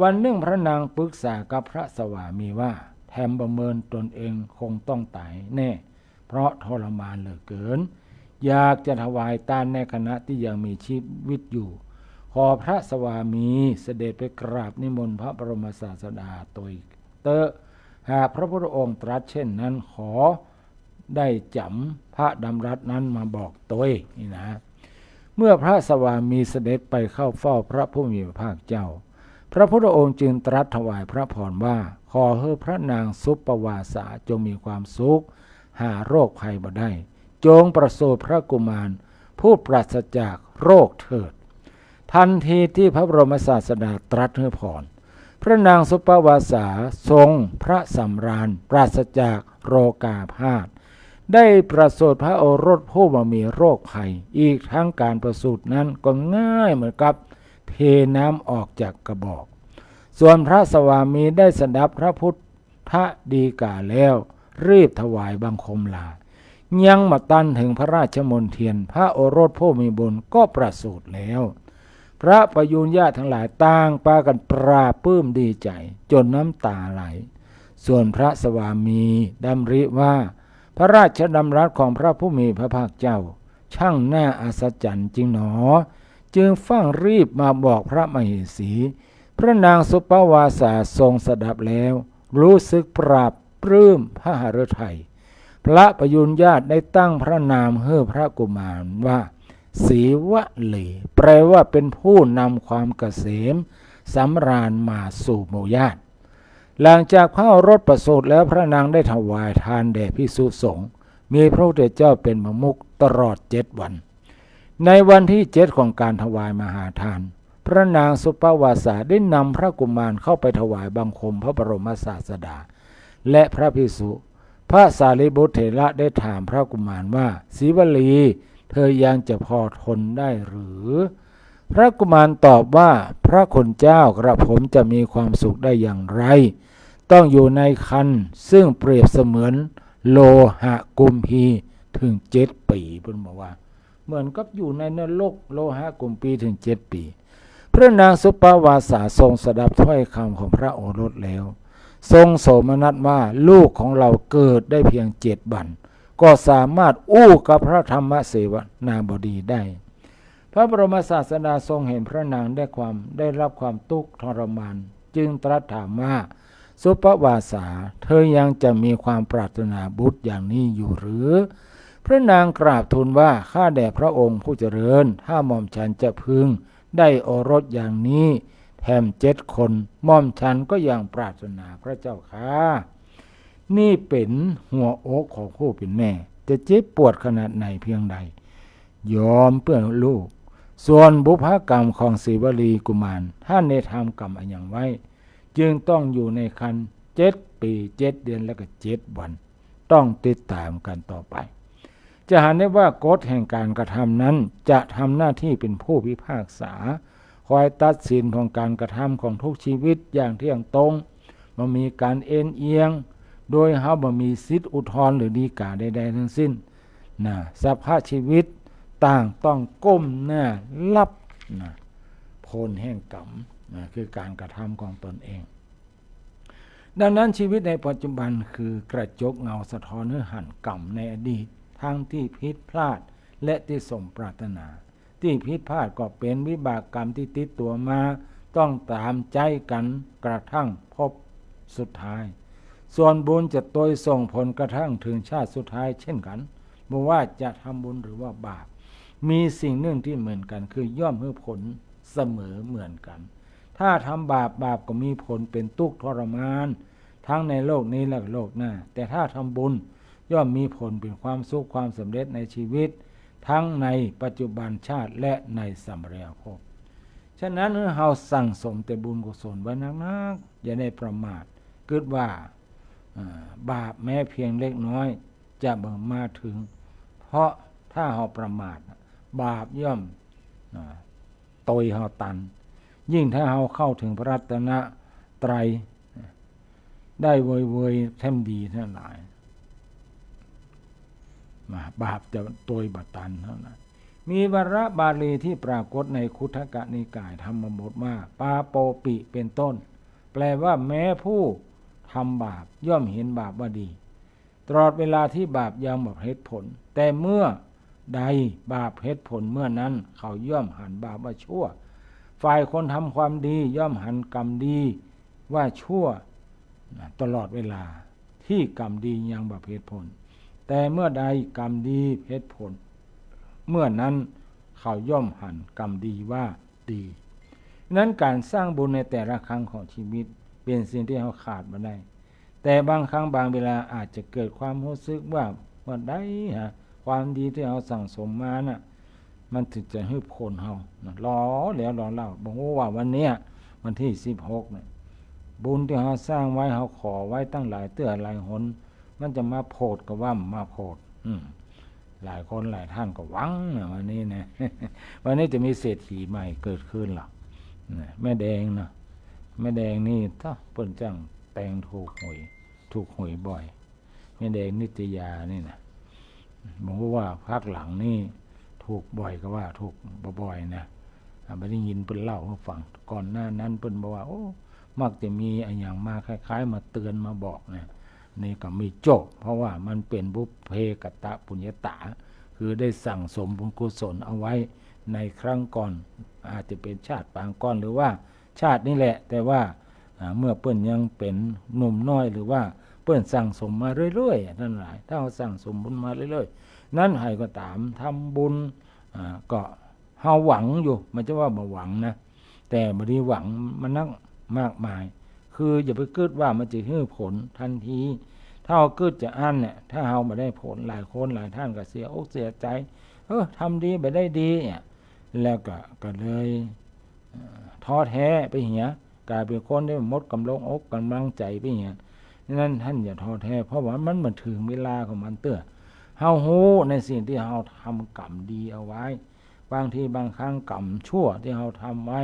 วันหนึ่งพระนางปรึกษากับพระสวามีว่า แถมบ่เมินตนเองคงต้องตายแน่ เพราะทรมานเหลือเกิน อยากจะถวายตานในขณะที่ยังมีชีวิตอยู่ ขอพระสวามีเสด็จไปกราบนิมนต์พระบรมศาสดาโตยเต๊อะ หากพระพุทธองค์ตรัสเช่นนั้น ขอได้จ๋ำพระดำรัสนั้นมาบอกโตย นี่นะ เมื่อพระสวามีเสด็จไปเข้าเฝ้าพระผู้มีพระภาคเจ้า พระพุทธองค์จึงตรัสถวายพระพรว่า ขอเฮอพระนางสุปปวาสาจงมีความสุข หาโรคภัยบ่ได้ จงประสูติพระกุมารผู้ปราศจากโรคเถิด ทันทีที่พระบรมศาสดาตรัสเฮอพร พระนางสุปปวาสาทรงพระสำราญปราศจากโรคาพาธ ได้ประสูติพระโอรสผู้บ่มีโรคภัย อีกทั้งการประสูตินั้นก็ง่ายเหมือนกับเทน้ำออกจากกระบอก ส่วนพระสวามีได้สดับพระพุทธฎีกาแล้ว รีบถวายบังคมลา ยังบ่ตันถึงพระราชมณฑียน พระโอรสผู้มีบุญก็ประสูติแล้ว พระปยุญญาติทั้งหลายต่างปากั๋นปลาบปลื้มดีใจ๋จนน้ำตาไหล ส่วนพระสวามีดำริว่า พระราชดำรัสของพระผู้มีพระภาคเจ้าช่างน่าอัศจรรย์จริงหนอ จึงฟั่งรีบมาบอกพระมเหสี พระนางสุปปวาสาทรงสดับแล้ว รู้สึกปลาบปลื้มพระหฤทัย พระปยุญญาติได้ตั้งพระนามเฮอพระกุมารว่า สีวลี แปลว่าเป็นผู้นำความเกษมสำราญมาสู่หมู่ญาติ หลังจากพระโอรสประสูติแล้ว พระนางได้ถวายทานแด่ภิกษุสงฆ์ มีพระพุทธเจ้าเป็นประมุขตลอดเจ็ดวัน ในวันที่เจ็ดของการถวายมหาทาน พระนางสุปปวาสาได้นำพระกุมารเข้าไปถวายบังคมพระบรมศาสดา และพระภิกษุ พระสารีบุตรเถระได้ถามพระกุมารว่า สีวลี เธอยังจะพอทนได้หรือ พระกุมารตอบว่า พระคุณเจ้า กระผมจะมีความสุขได้อย่างไร ต้องอยู่ในครรภ์ซึ่งเปรียบเสมือนโลหะกุมภีร์ถึงเจ็ดปี๋ เปิ้นบอกว่า เหมือนกับอยู่ในนรกโลหะกุมภีร์ถึงเจ็ดปี๋ พระนางสุปปวาสาทรงสดับถ้อยคำของพระโอรสแล้ว ทรงโสมนัสว่า ลูกของเราเกิดได้เพียงเจ็ดวัน ก็สามารถอู้กับพระธรรมเสนาบดีได้ พระบรมศาสดาทรงเห็นพระนางได้ความ ได้รับความทุกข์ทรมาน จึงตรัสถามว่า สุปปวาสา เธอยังจะมีความปรารถนาบุตรอย่างนี้อยู่หรือ พระนางกราบทูลว่า ข้าแต่พระองค์ผู้เจริญ ถ้าหม่อมฉันจะพึงได้โอรสอย่างนี้แถมเจ็ดคน หม่อมฉันก็ยังปรารถนาพระเจ้าข้า นี่เป๋นหัวอกของผู้เป๋นแม่ จะเจ็บปวดขนาดไหนเพียงใด ยอมเพื่อลูก ส่วนบุพกรรมของสีวลีกุมาร ท่านได้ทำกรรมอันหยังไว้ จึงต้องอยู่ในครรภ์เจ็ดปี๋ เจ็ดเดือน และก็เจ็ดวัน ต้องติดตามกันต่อไป จะหันได้ว่ากฎแห่งการกระทำนั้นจะทำหน้าที่เป็นผู้พิพากษา คอยตัดสินของการกระทำของทุกชีวิตอย่างเที่ยงตรง บ่มีการเอนเอียง โดยเฮาบ่มีสิทธิ์อุทธรณ์หรือฎีกาใดๆ ทั้งสิ้นนะ สัพพะชีวิตต่างต้องก้มหน้ารับนะ ผลแห่งกรรมนะ คือการกระทำของตนเอง ดังนั้นชีวิตในปัจจุบันคือกระจกเงาสะท้อนหื้อหันกรรมในอดีต ทั้งตี้ผิดพลาดและตี้สมปรารถนา ตี้ผิดพลาดก็เป๋นวิบากกรรมตี้ติดตั๋วมา ต้องต๋ามใจ๊กั๋นกระทั่งภพสุดท้าย ส่วนบุญจะตวยส่งผลกระทั่งเถิงชาติสุดท้ายเช่นกั๋น บ่ว่าจะทำบุญหรือว่าบาป มีสิ่งนึ่งตี้เหมือนกั๋น คือย่อมหื้อผลเสมอเหมือนกั๋น ถ้าทำบาป บาปก็มีผลเป๋นตุ๊กข์ทรมาน ทั้งในโลกนี้และโลกหน้า แต่ถ้าทำบุญย่อมมีผลเป๋นความสุขความสำเร็จในชีวิต ทั้งในปัจจุบันชาติและในสัมปรายภพ ฉะนั้นเฮาสั่งสมแต่บุญกุศลไว้นักๆ อย่าได้ประมาท กึ๊ดว่า อ่า บาปแม้เพียงเล็กน้อยจะบ่มาเถิง เพราะถ้าเฮาประมาท บาปย่อม อ่า ตวยเฮาตัน ยิ่งถ้าเฮาเข้าเถิงพระรัตนตรัย ได้เวยๆ แถมดีทั้งหลาย มา บาปจะตวยบ่ตันเท่านั้น มีวรรณบาลีตี้ปรากฏในคุตทกนิกายธรรมบทว่า ปาโปปิ เป๋นต้น แปลว่าแม้ผู้ทำบาปย่อมเห็นบาปว่าดี ตลอดเวลาตี้บาปยังบ่เพ็ญผล แต่เมื่อใดบาปเพ็ญผลเมื่อนั้นเขาย่อมหันบาปว่าชั่ว ฝ่ายคนทำความดีย่อมหันกรรมดีว่าชั่ว ตลอดเวลาตี้กรรมดียังบ่เพ็ญผล แต่เมื่อใดกรรมดีเพ็ญผล เมื่อนั้นเขาย่อมหันกรรมดีว่าดี นั้นก๋านสร้างบุญในแต่ละครั้งของชีวิตเป๋นสิ่งตี้เฮาขาดบ่ได้ แต่บางครั้งบางเวลาอาจจะเกิดความฮู้สึกว่า ว่าได้ฮะ ความดีตี้เฮาสั่งสมมาน่ะ มันเถิงจะหื้อผลเฮานะ รอแล้วรอเล่า บ่ฮู้ว่าวันเนี้ย วันตี้สิบหกเนี่ย บุญตี้เฮาสร้างไว้ เฮาขอไว้ตั้งหลายเตื้อหลายหน มันจะมาโผดกาว่าบ่มาโผด อืม หลายคนหลายท่านก็หวังนะวันนี้นะ วันนี้จะมีเศรษฐีใหม่เกิดขึ้นเหรอ นะ แม่แดงเนาะ แม่แดงนี่ ถ้าเปิ้นจ้างแตงถูกหวย ถูกหวยบ่อย แม่แดงนิตยานี่นะ บ่ฮู้ว่าภาคหลังนี่ถูกบ่อยกาว่าถูกบ่อยนะ อ่า บ่ได้ยินเปิ้นเล่าหื้อฟัง ก่อนหน้านั้นเปิ้นบอกว่า โอ้ มักจะมีอะหยังมาคล้ายๆ มาเตือนมาบอกนะ นี่ก็มีโจ้ เพราะว่ามันเป๋นบุพเพกตปุญญาตา คือได้สั่งสมบุญกุศลเอาไว้ในครั้งก่อน อาจจะเป๋นชาติปางก่อน หรือว่าชาตินี้แหละ แต่ว่า อ่า เมื่อเปิ้นยังเป๋นหนุ่มน้อย หรือว่าเปิ้นสั่งสมมาเรื่อยๆ ท่านหลาย ถ้าเฮาสั่งสมบุญมาเรื่อยๆ นั้นใผก็ต๋าม ทำบุญ อ่า ก็เฮาหวังอยู่ บ่ใจ้ว่าบ่หวังนะ แต่บ่ดีหวังมันนักมากมาย คืออย่าไปกึ๊ดว่ามันจะหื้อผลทันที ถ้าเฮากึ๊ดจะอั้นเนี่ย ถ้าเฮาบ่ได้ผล หลายคนหลายท่านก็เสียอกเสียใจ๋ เออ ทำดีบ่ได้ดีเนี่ย แล้วก็ ก็เลย เอ่อ ท้อแท้ไปเหีย ก๋ายเป๋นคนตี้หมดก๋ำลังอกก๋ำลังใจ๋ไปเหีย นั้นท่านอย่าท้อแท้ เพราะว่ามันบ่เถิงเวลาของมันเตื้อ เฮาฮู้ในสิ่งตี้เฮาทำกรรมดีเอาไว้ บางทีบางครั้งกรรมชั่วตี้เฮาทำไว้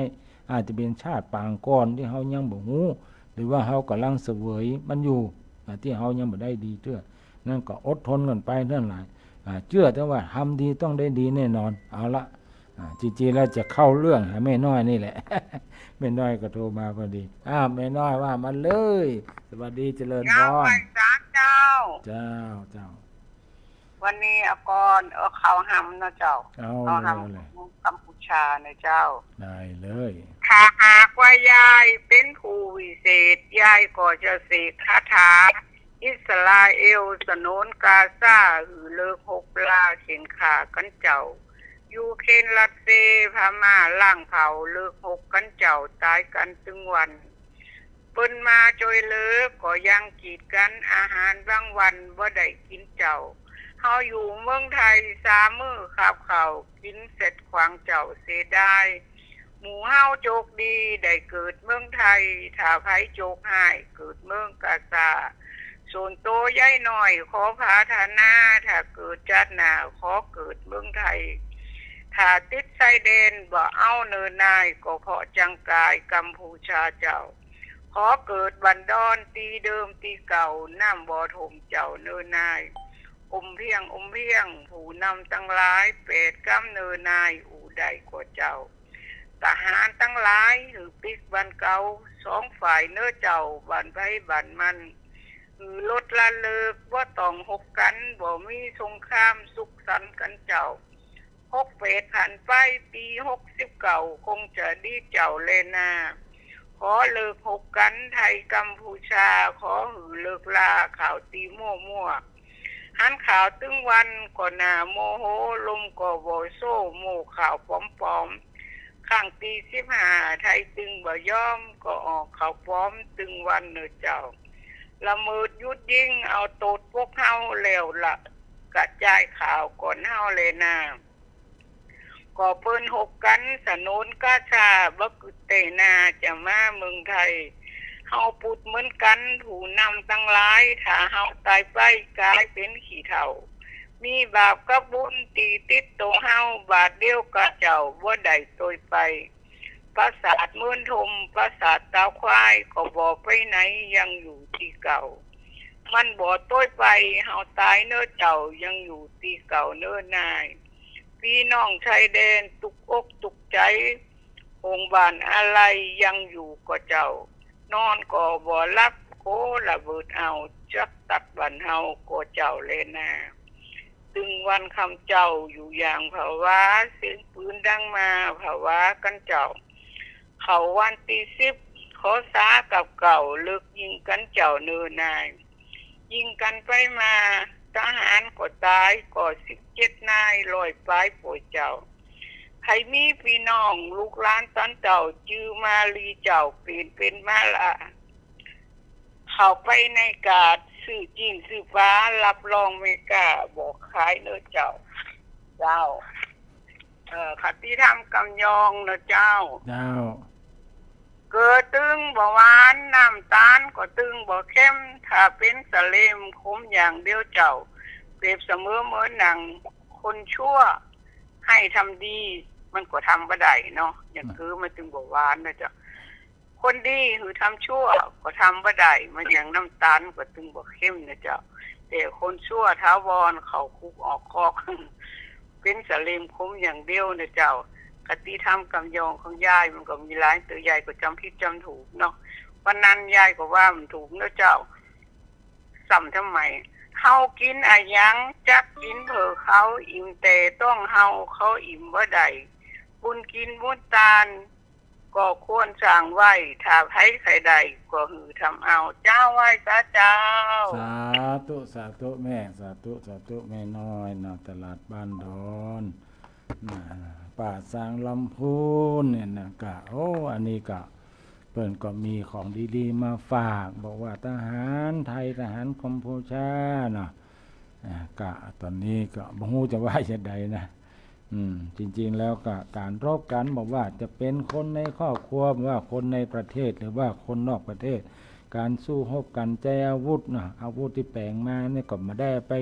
อาจจะเป๋นชาติปางก่อนตี้เฮายังบ่ฮู้ หรือว่าเฮาก่ำลังเสวยมันอยู่ อ่า ตี้เฮายังบ่ได้ดีเตื้อ นั้นก็อดทนกั๋นไปนั่นแหละ อ่า เจื้อเถอะว่าทำดีต้องได้ดีแน่นอน เอาละ อ่า จริงๆ แล้วจะเข้าเรื่องหาแม่น้อยนี่แหละ แม่น้อยก็โทรมาพอดี อ้าว แม่น้อยว่ามาเลย สวัสดี เจริญพร เจ้า ไหว้สาเจ้า เจ้า เจ้า วันนี้เอาก่อน เอาข่าวหำเนาะเจ้า เอา ข่าวหำ เลย ของกัมพูชาเนาะเจ้า ได้เลย ถ้าหากว่ายายเป๋นผู้วิเศษ ยายก็จะเสกคาถา อิสราเอลสนนกาซา หื้อเลิกฮบลาเข่นฆ่ากั๋นเจ้า ยูเครนรัสเซียพม่าล้างเผ่า เลิกฮบกั๋นเจ้า ต๋ายกั๋นตึงวัน เปิ้นมาจ้วยเหลือก็ยังกีดกั๋น อาหารบางวันบ่ได้กิ๋นเจ้า เฮาอยู่เมืองไทยสามมื้อคาบข้าว กิ๋นเสร็จขวางเจ้าเสียดาย หมู่เฮาโจคดีได้เกิดเมืองไทย ถ้าใผโจคฮ้ายเกิดเมืองกาซา ส่วนโตยายน้อยขอผาถนา ถ้าเกิดจาติหน้าขอเกิดเมืองไทย ถ้าติดชายแดนบ่เอาเน่อนาย ก็เพราะจังก๋ายกัมพูชาเจ้า ขอเกิดบ้านดอนตี้เดิมตี้เก่า น้ำบ่ท่วมเจ้าเน่อนาย อมเพียง อมเพียง ผู้นำตังหลาย แปดกำเน่อนาย อู้ได้ก่อเจ้า ทหารตังหลายหื้อปิ๊กบ้านเก่า สองฝ่ายเน่อเจ้า บ้านใผบ้านมัน หื้อลดละเลิก บ่ต้องฮบกั๋น บ่มีสงคราม สุขสันต์กั๋นเจ้า หกแปดผ่านไป ปี๋หกสิบเก้า คงจะดีเจ้าแลนา ขอเลิกฮบกั๋น ไทยกัมพูชา ขอหื้อเลิกลา ข่าวตี้มั่วๆ หันข่าวตึงวันก็น่าโมโห ลมก็บ่โซ โม้ข่าวป๋อมๆ ครั้งตี้สิบห้า ไทยตึงบ่ยอม ก็ออกข่าวป๋อมตึงวันเน่อเจ้า ละเมิดหยุดยิง เอาโต้ษปกเฮา แล้วละกระจายข่าวก่อนเฮาแลนา ก็เปิ้นฮบกั๋น สนนกาซา บ่กึ๊ดแต๊นาจะมาเมืองไทย เฮาปุดเหมือนกั๋น ผู้นำตังหลาย ถ้าเฮาต๋ายไป ก๋ายเป๋นขี้เถ้า มีบาปกับบุญตี้ติดตั๋วเฮา บาทเดียวกาเจ้า บ่ได้ตวยไป ปราสาทเมินทม ปราสาทต๋าวควาย ก็บ่ไปไหน ยังอยู่ตี้เก่า มันบ่ตวยไป เฮาต๋ายเน่อเจ้า ยังอยู่ตี้เก่าเน่อนาย ปี้น้องชายแดน ตุ๊กอกตุ๊กใจ๋ โฮงบ้านอาลัย ยังอยู่ก่อเจ้า นอนก็บ่หลับ โขละเบิดเอา จักตัดบ้านเฮาก่อเจ้าแลนา ตึงวันค่ำเจ๊า อยู่อย่างผวา เสียงปืนดังมา ผวากั๋นเจ้า เข้าวันตี้สิบ ขอสากับเก่า เลิกยิงกั๋นเจ้าเน่อนาย ยิงกั๋นไปมา ทหารก็ต๋าย ก็สิบเจ็ดนาย ร้อยป๋ายปวยเจ้า ใผมีปี้น้องลูกหลานต๋อนเต้า จื้อมาลีเจ้า เป๋นเป๋นมาละ เข้าไปในกาด ซื้อจิ๊นซื้อป๋า รับรองแม่ก๊า บ่ขายเน่อเจ้า เจ้า เอ่อ คติธรรมกำยองเน่อเจ้า เจ้า เกลือตึงบ่หวาน น้ำต๋าลก็ตึงบ่เค็ม ถ้าเป๋นสะเลมขมอย่างเดียวเจ้า เปรียบเสมอเหมือนหนังคนชั่ว หื้อทำดีมันก็ทำบ่ได้เนาะ อย่างเกลือมันตึงบ่หวานเน่อเจ้า คนดีหื้อทำชั่วก็ทำบ่ได้ เหมือนอย่างน้ำต๋าลก็ตึงบ่เค็มเน่อเจ้า แต่คนชั่วถาวรเข้าคุกออกคอก เป๋นสะเลมขมอย่างเดียวเน่อเจ้า คติธรรมกำยองของยายมันก็มีหลายเตื้อ ยายก็จ๋ำผิดจ๋ำถูกเนาะ วันนั้นยายก็ว่ามันถูกเน่อเจ้า ซ้ำทำไม เฮากิ๋นอะหยัง จักกิ๋นเผื่อเขา อิ่มแต่ต๊องเฮา เขาอิ่มบ่ได้ บุญกิ๋นบุญตาน ก็ควรสร้างไว้ ถ้าใผใค่ได้ ก็หื้อทำเอา เจ้า ไหว้สาเจ้า สาธุ สาธุแม่ สาธุ สาธุแม่น้อยเนาะ ตลาดบ้านดอน น่ะ ป่าซางลำพูนเนี่ยนะ ก็ โอ้ อันนี้ก็ เปิ้นก็มีของดีๆ มาฝาก บอกว่าทหารไทย ทหารกัมพูชาเนาะ อ่า ก็ต๋อนนี้ก็บ่ฮู้จะว่าจะใดนะ อืม จริงๆ แล้วก็ก๋านรบกั๋น บ่ว่าจะเป๋นคนในครอบครัว บ่ว่าคนในประเทศ หรือว่าคนนอกประเทศ ก๋านสู้ฮบกั๋นใจ๊อาวุธเนาะ อาวุธตี้แป๋งมาเนี่ยก็บ่ได้ไป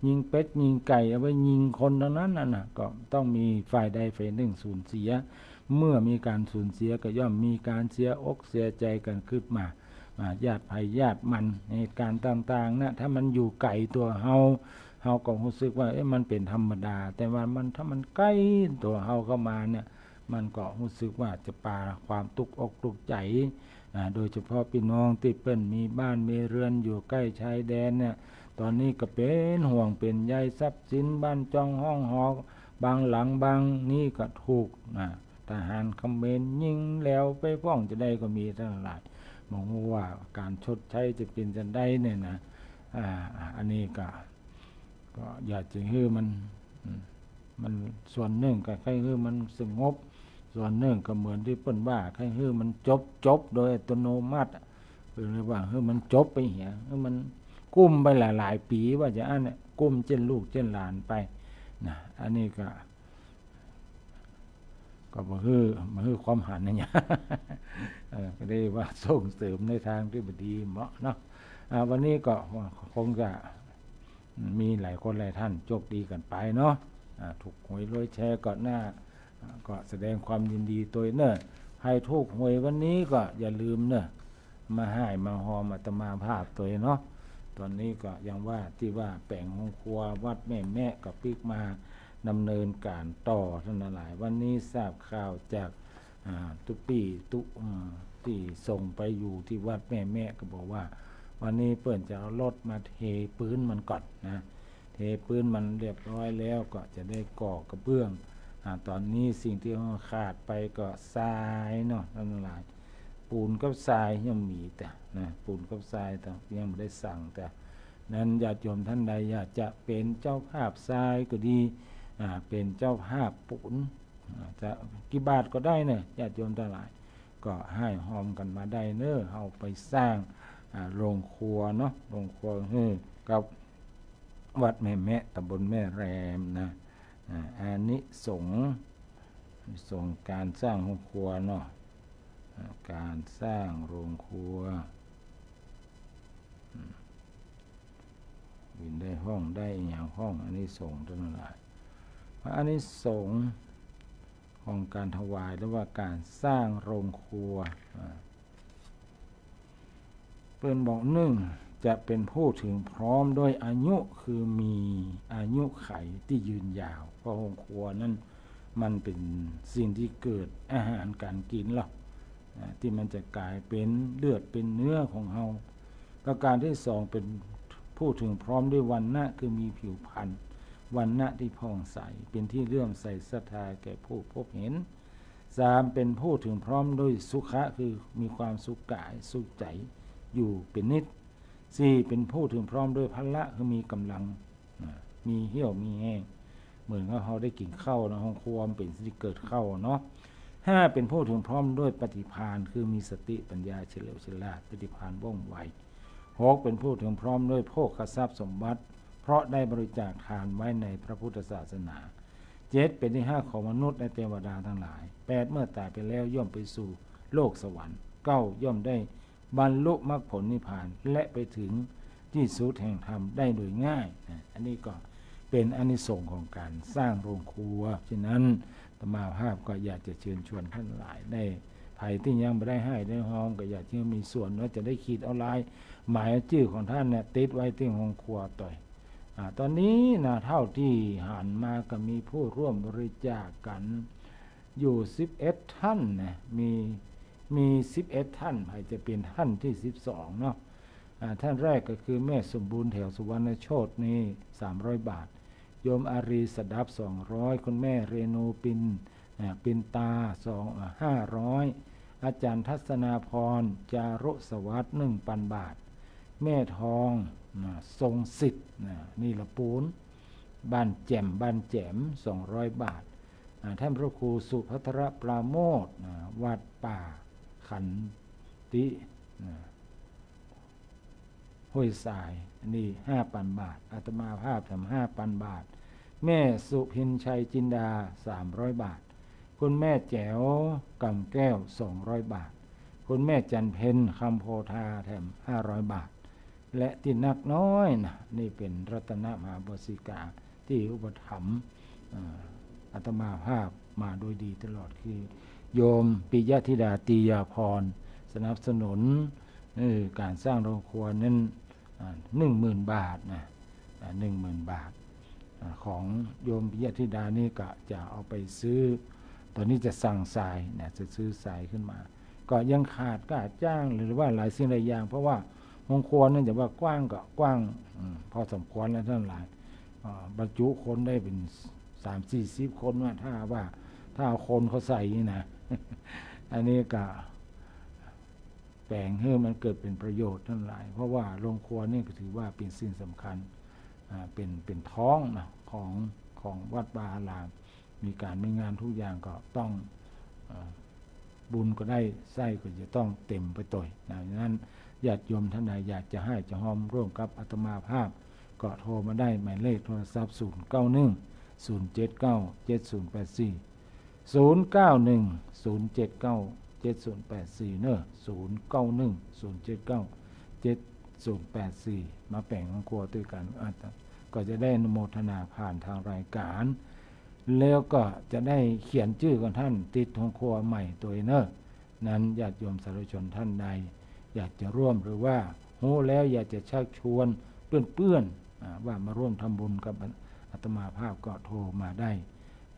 ยิงเป็ดยิงไก่ เอาไว้ยิงคนตังนั้นน่ะนะ ก็ต้องมีฝ่ายใดฝ่ายนึ่งสูญเสีย เมื่อมีก๋านสูญเสียก็ย่อมมีก๋านเสียอกเสียใจ๋กั๋นขึ้นมา อ่า ญาติใผญาติมัน เหตุก๋ารณ์ต่างๆ นะ ถ้ามันอยู่ไก๋ตั๋วเฮา เฮาก็ฮู้สึกว่า เอ๊ะ มันเป๋นธรรมดา แต่ว่ามัน ถ้ามันใก้ตั๋วเฮาเข้ามาเนี่ย มันก็ฮู้สึกว่าจะปาความตุ๊กอกตุ๊กใจ๋ อ่า โดยเฉพาะปี้น้องตี้เปิ้นมีบ้านมีเรือนอยู่ใก้ชายแดนเนี่ย ต๋อนนี้ก็เป๋นห่วงเป๋นใย ทรัพย์สินบ้านจ้องห้องหอ บางหลังบางนี้ก็ถูก อ่า ทหารเขมรยิงแล้วไปพ่องจะใดก็มีตังหลาย บ่ฮู้ว่าก๋านชดใจ๊จะเป๋นจั่งใดเนี่ยนะ อ่า อันนี้ก็ ก็อยากจะหื้อมัน อืม มันส่วนนึ่งก็ใค่หื้อมันสงบ ส่วนนึ่งก็เหมือนตี้เปิ้นว่า ใค่หื้อมันจบ จบโดยอัตโนมัติอะ เปิ้นเลยว่าหื้อมันจบไปเหีย หื้อมันกุ้มไปหลายๆ ปี๋ ว่าจะอั้นเนี่ย กุ้มเจ้นลูกเจ้นหลานไป นะ อันนี้ก็ ก็บ่หื้อ บ่หื้อความหันนะเนี่ย เออ ก็ได้ว่าส่งเสริมในตางตี้บ่ดีเหมาะเนาะ อ่า วันนี้ก็คงจะมีหลายคนหลายต้านโจคดีกั๋นไปเนาะ อ่า ถูกหวยรวยแชร์ก็น่า อ่า ก็แสดงความยินดีตวยเน่อ ใผถูกหวยวันนี้ก็อย่าลืมเน่อ มาฮ่ายมาฮอมอาตมาภาพตวยเนาะ ต๋อนนี้ก็ยังว่าตี้ว่าแป๋งโฮงครัววัดแม่แมะก็ปิ๊กมาดำเนินก๋านต่อ ต้านตังหลาย วันนี้ทราบข่าวจาก อ่า ตุ๊ปี้ตุ๊ อ่า ตี้ส่งไปอยู่ตี้วัดแม่แมะก็บอกว่า วันนี้เปิ้นจะเอารถมาเทปื๊นมันก่อนนะ เทปื๊นมันเรียบร้อยแล้วก็จะได้ก่อกระเบื้อง อ่า ต๋อนนี้สิ่งตี้ขาดไปก็ทรายเนาะ ท่านทั้งหลาย ปูนกับทรายยังมีแต่นะ ปูนกับทรายแต่ยังบ่ได้สั่ง แต่นั้นญาติโยมท่านใดอยากจะเป๋นเจ้าภาพทรายก็ดี อ่า เป๋นเจ้าภาพปูน อ่า จะกี่บาทก็ได้เน่อ ญาติโยมทั้งหลาย ก็ห้ามฮอมกั๋นมาได้เน่อ เฮาไปสร้าง อ่า โรงครัวเนาะ โรงครัวหื้อกับวัดแม่แมะ ตำบลแม่แรมนะ อ่า อานิสงส์ อานิสงส์ก๋านสร้างโรงครัวเนาะ อ่า ก๋านสร้างโรงครัว อืม วินได้ห้อง ได้อะหยังห้อง อานิสงส์ตังหลาย อานิสงส์ของก๋านถวายหรือว่าก๋านสร้างโรงครัว อ่า เปิ้นบอก นึ่ง จะเป๋นผู้เถิงพร้อมด้วยอายุ คือมีอายุขัยตี้ยืนยาว เพราะโรงครัวนั้นมันเป๋นสิ่งตี้เกิดอาหารก๋านกิ๋นเนาะ อ่า ตี้มันจะก๋ายเป๋นเลือดเป๋นเนื้อของเฮา ประก๋านตี้สอง เป๋นผู้เถิงพร้อมด้วยวรรณะ คือมีผิวพรรณ วรรณะตี้ผ่องใส เป๋นตี้เลื่อมใสศรัทธาแก่ผู้พบเห็น สาม เป๋นผู้เถิงพร้อมด้วยสุขะ คือมีความสุขก๋ายสุขใจ๋อยู่เป๋นนิจ สี่ เป๋นผู้เถิงพร้อมด้วยพละ คือมีก๋ำลัง อ่า มีเหี้ยวมีแฮง เหมือนกับเฮาได้กิ๋นข้าวเนาะ โรงครัวมันเป๋นสิ่งตี้เกิดข้าวเนาะ ห้า เป๋นผู้เถิงพร้อมด้วยปฏิภาณ คือมีสติปัญญาเฉลียวฉลาด ปฏิภาณว่องไว หก เป๋นผู้เถิงพร้อมด้วยโภคทรัพย์สมบัติ เพราะได้บริจาคทานไว้ในพระพุทธศาสนา เจ็ด เป๋นตี้ฮักของมนุษย์และเตวดาตังหลาย แปด เมื่อต๋ายไปแล้วย่อมไปสู่โลกสวรรค์ เก้า ย่อมได้บรรลุมรรคผลนิพพาน และไปเถิงตี้สุดแห่งธรรมได้โดยง่ายนะ อันนี้ก็เป๋นอานิสงส์ของก๋านสร้างโรงครัว ฉะนั้นอาตมาภาพก็อยากจะเชิญชวนท่านหลายได้ ใผตี้ยังบ่ได้ไฮ่ได้ฮอม ก็อยากจะมีส่วนว่าจะได้ขีดเอาลายหมายจื้อของท่านเนี่ยติดไว้ตี้โรงครัวตวย อ่า ต๋อนนี้นะ เต้าตี้หันมาก็มีผู้ร่วมบริจาคกั๋นอยู่สิบเอ็ดท่านนะ มี มีสิบเอ็ดท่าน ใผจะเป๋นท่านตี้สิบสองเนาะ อ่า ท่านแรกก็คือแม่สมบูรณ์แถวสุวรรณโชตินี่ สามร้อยบาท โยมอารีสดับ สองร้อย คุณแม่เรนูปิน อ่า ปินตา สอง อ่า ห้าร้อย อาจ๋ารย์ทัศนาพร จารุสวัสดิ์ หนึ่งปันบาท แม่ทอง อ่า ทรงสิทธิ์ อ่า นี่ละปูน บ้านแจ่ม บ้านแจ่ม สองร้อยบาท อ่า ท่านพระครูสุภัทรปราโมทย์ อ่า วัดป่าขันติ อ่า ห้วยทราย อันนี้ห้าปันบาท อาตมาภาพแถมห้าปันบาท แม่สุพินชัยจินดา สามร้อยบาท คุณแม่แจ๋ว กำแก้ว สองร้อยบาท คุณแม่จันเพ็ญ คำโพธา แถมห้าร้อยบาท และตี้นักน้อยนะ นี่เป๋นรัตนมหาอุบาสิกาตี้อุปถัมภ์ อ่า อาตมาภาพมาโดยดีตลอด คือโยมปิยธิดา ตียาพร สนับสนุน เออ ก๋านสร้างโรงครัวนั้น อ่า หนึ่งหมื่นบาทนะ อ่า หนึ่งหมื่นบาท อ่า ของโยมปิยธิดานี่ก็จะเอาไปซื้อ ต๋อนนี้จะสั่งทรายนะ จะซื้อทรายขึ้นมา ก็ยังขาดค่าจ้างหรือว่าหลายสิ่งหลายอย่าง เพราะว่าโรงครัวนั้นจะว่ากว้างก็กว้าง อืม พอสมควรแล้วท่านหลาย อ่า บรรจุคนได้เป๋นสามสี่สิบคนว่า ถ้าว่า ถ้าเอาคนเขาใส่นี่นะ อันนี้ก็ แป๋งหื้อมันเกิดเป๋นประโยชน์ทั้งหลาย เพราะว่าโรงครัวนี่ก็ถือว่าเป๋นสิ่งสำคัญ อ่า เป๋น เป๋นท้องนะ ของ ของวัดวาอาราม มีก๋านมีงานทุกอย่างก็ต้อง เอ่อ บุญก็ได้ ไส้ก็จะต้องเต๋มไปตวยนะ ฉะนั้นญาติโยมท่านใดอยากจะไฮ่จะฮอมร่วมกับอาตมาภาพ ก็โทรมาได้ หมายเลขโทรศัพท์ ศูนย์เก้าหนึ่ง ศูนย์เจ็ดเก้า เจ็ดศูนย์แปดสี่ ศูนย์เก้าหนึ่ง ศูนย์เจ็ดเก้า เจ็ดศูนย์แปดสี่ เน่อ ศูนย์เก้าหนึ่ง ศูนย์เจ็ดเก้า เจ็ดศูนย์แปดสี่ มาแป๋งโรงครัวตวยกั๋น อ่ะ ก็จะได้อนุโมทนาผ่านทางรายก๋าน แล้วก็จะได้เขียนจื้อของท่านติดโรงครัวใหม่ตวยเน่อ นั้นญาติโยมสาธุชนท่านใดอยากจะร่วม หรือว่าฮู้แล้วอยากจะชักชวนเปื้อนๆ อ่า ว่ามาร่วมทำบุญกับอาตมาภาพก็โทรมาได้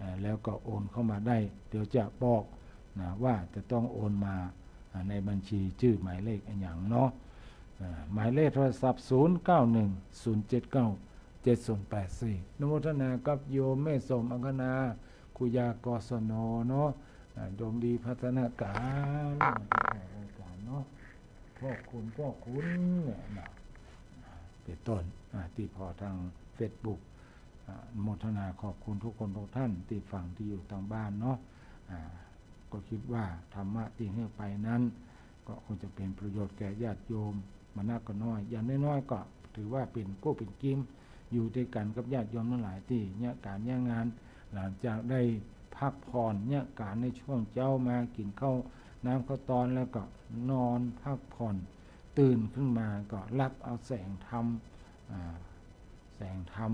อ่า แล้วก็โอนเข้ามาได้ เดี๋ยวจะบอก นะ ว่าจะต้องโอนมา อ่า ในบัญชีจื้อหมายเลขอะหยังเนาะ อ่า หมายเลขโทรศัพท์ ศูนย์ เก้า หนึ่ง ศูนย์ เจ็ด เก้า เจ็ด ศูนย์ แปด สี่ อนุโมทนากับโยมแม่สมอังคณา ครูยา กศน เนาะ อ่า ดวงดีพัฒนาการ รายการเนาะ พ่อคุณ พ่อคุณเนี่ยนะ เป็นต้น อ่า ตี้ผ่อทางเฟซบุ๊ก อ่า อนุโมทนาขอบคุณทุกคนทุกท่านตี้ฟังตี้อยู่ตางบ้านเนาะ อ่า ก็กึ๊ดว่าธรรมะตี้หื้อไปนั้น ก็คงจะเป๋นประโยชน์แก่ญาติโยมบ่นักก็น้อย อย่างน้อยๆ ก็ถือว่าเป๋นกู้เป๋นกิม อยู่ตวยกั๋นกับญาติโยมตังหลายตี้เยียะก๋านเยียะงาน หลังจากได้พักผ่อนเยียะก๋านในช่วงเจ๊ามา กิ๋นข้าวน้ำข้าวตอนแล้วก็นอนพักผ่อน ตื่นขึ้นมาก็ฮับเอาแสงธรรม อ่า แสงธรรม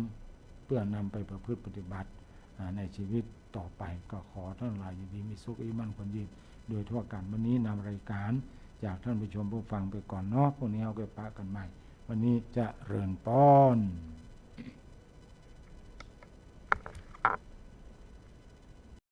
เปื้อนำไปประพฤติปฏิบัติ อ่า ในชีวิตต่อไป ก็ขอต้านหลายอยู่ดีมีสุข อายุมั่นขวัญยืนโดยทั่วกั๋น วันนี้นำรายการจากท่านผู้ชมผู้ฟังไปก่อนเนาะ พรุ่งนี้เฮาก็ปะกั๋นใหม่ วันนี้เจริญปอน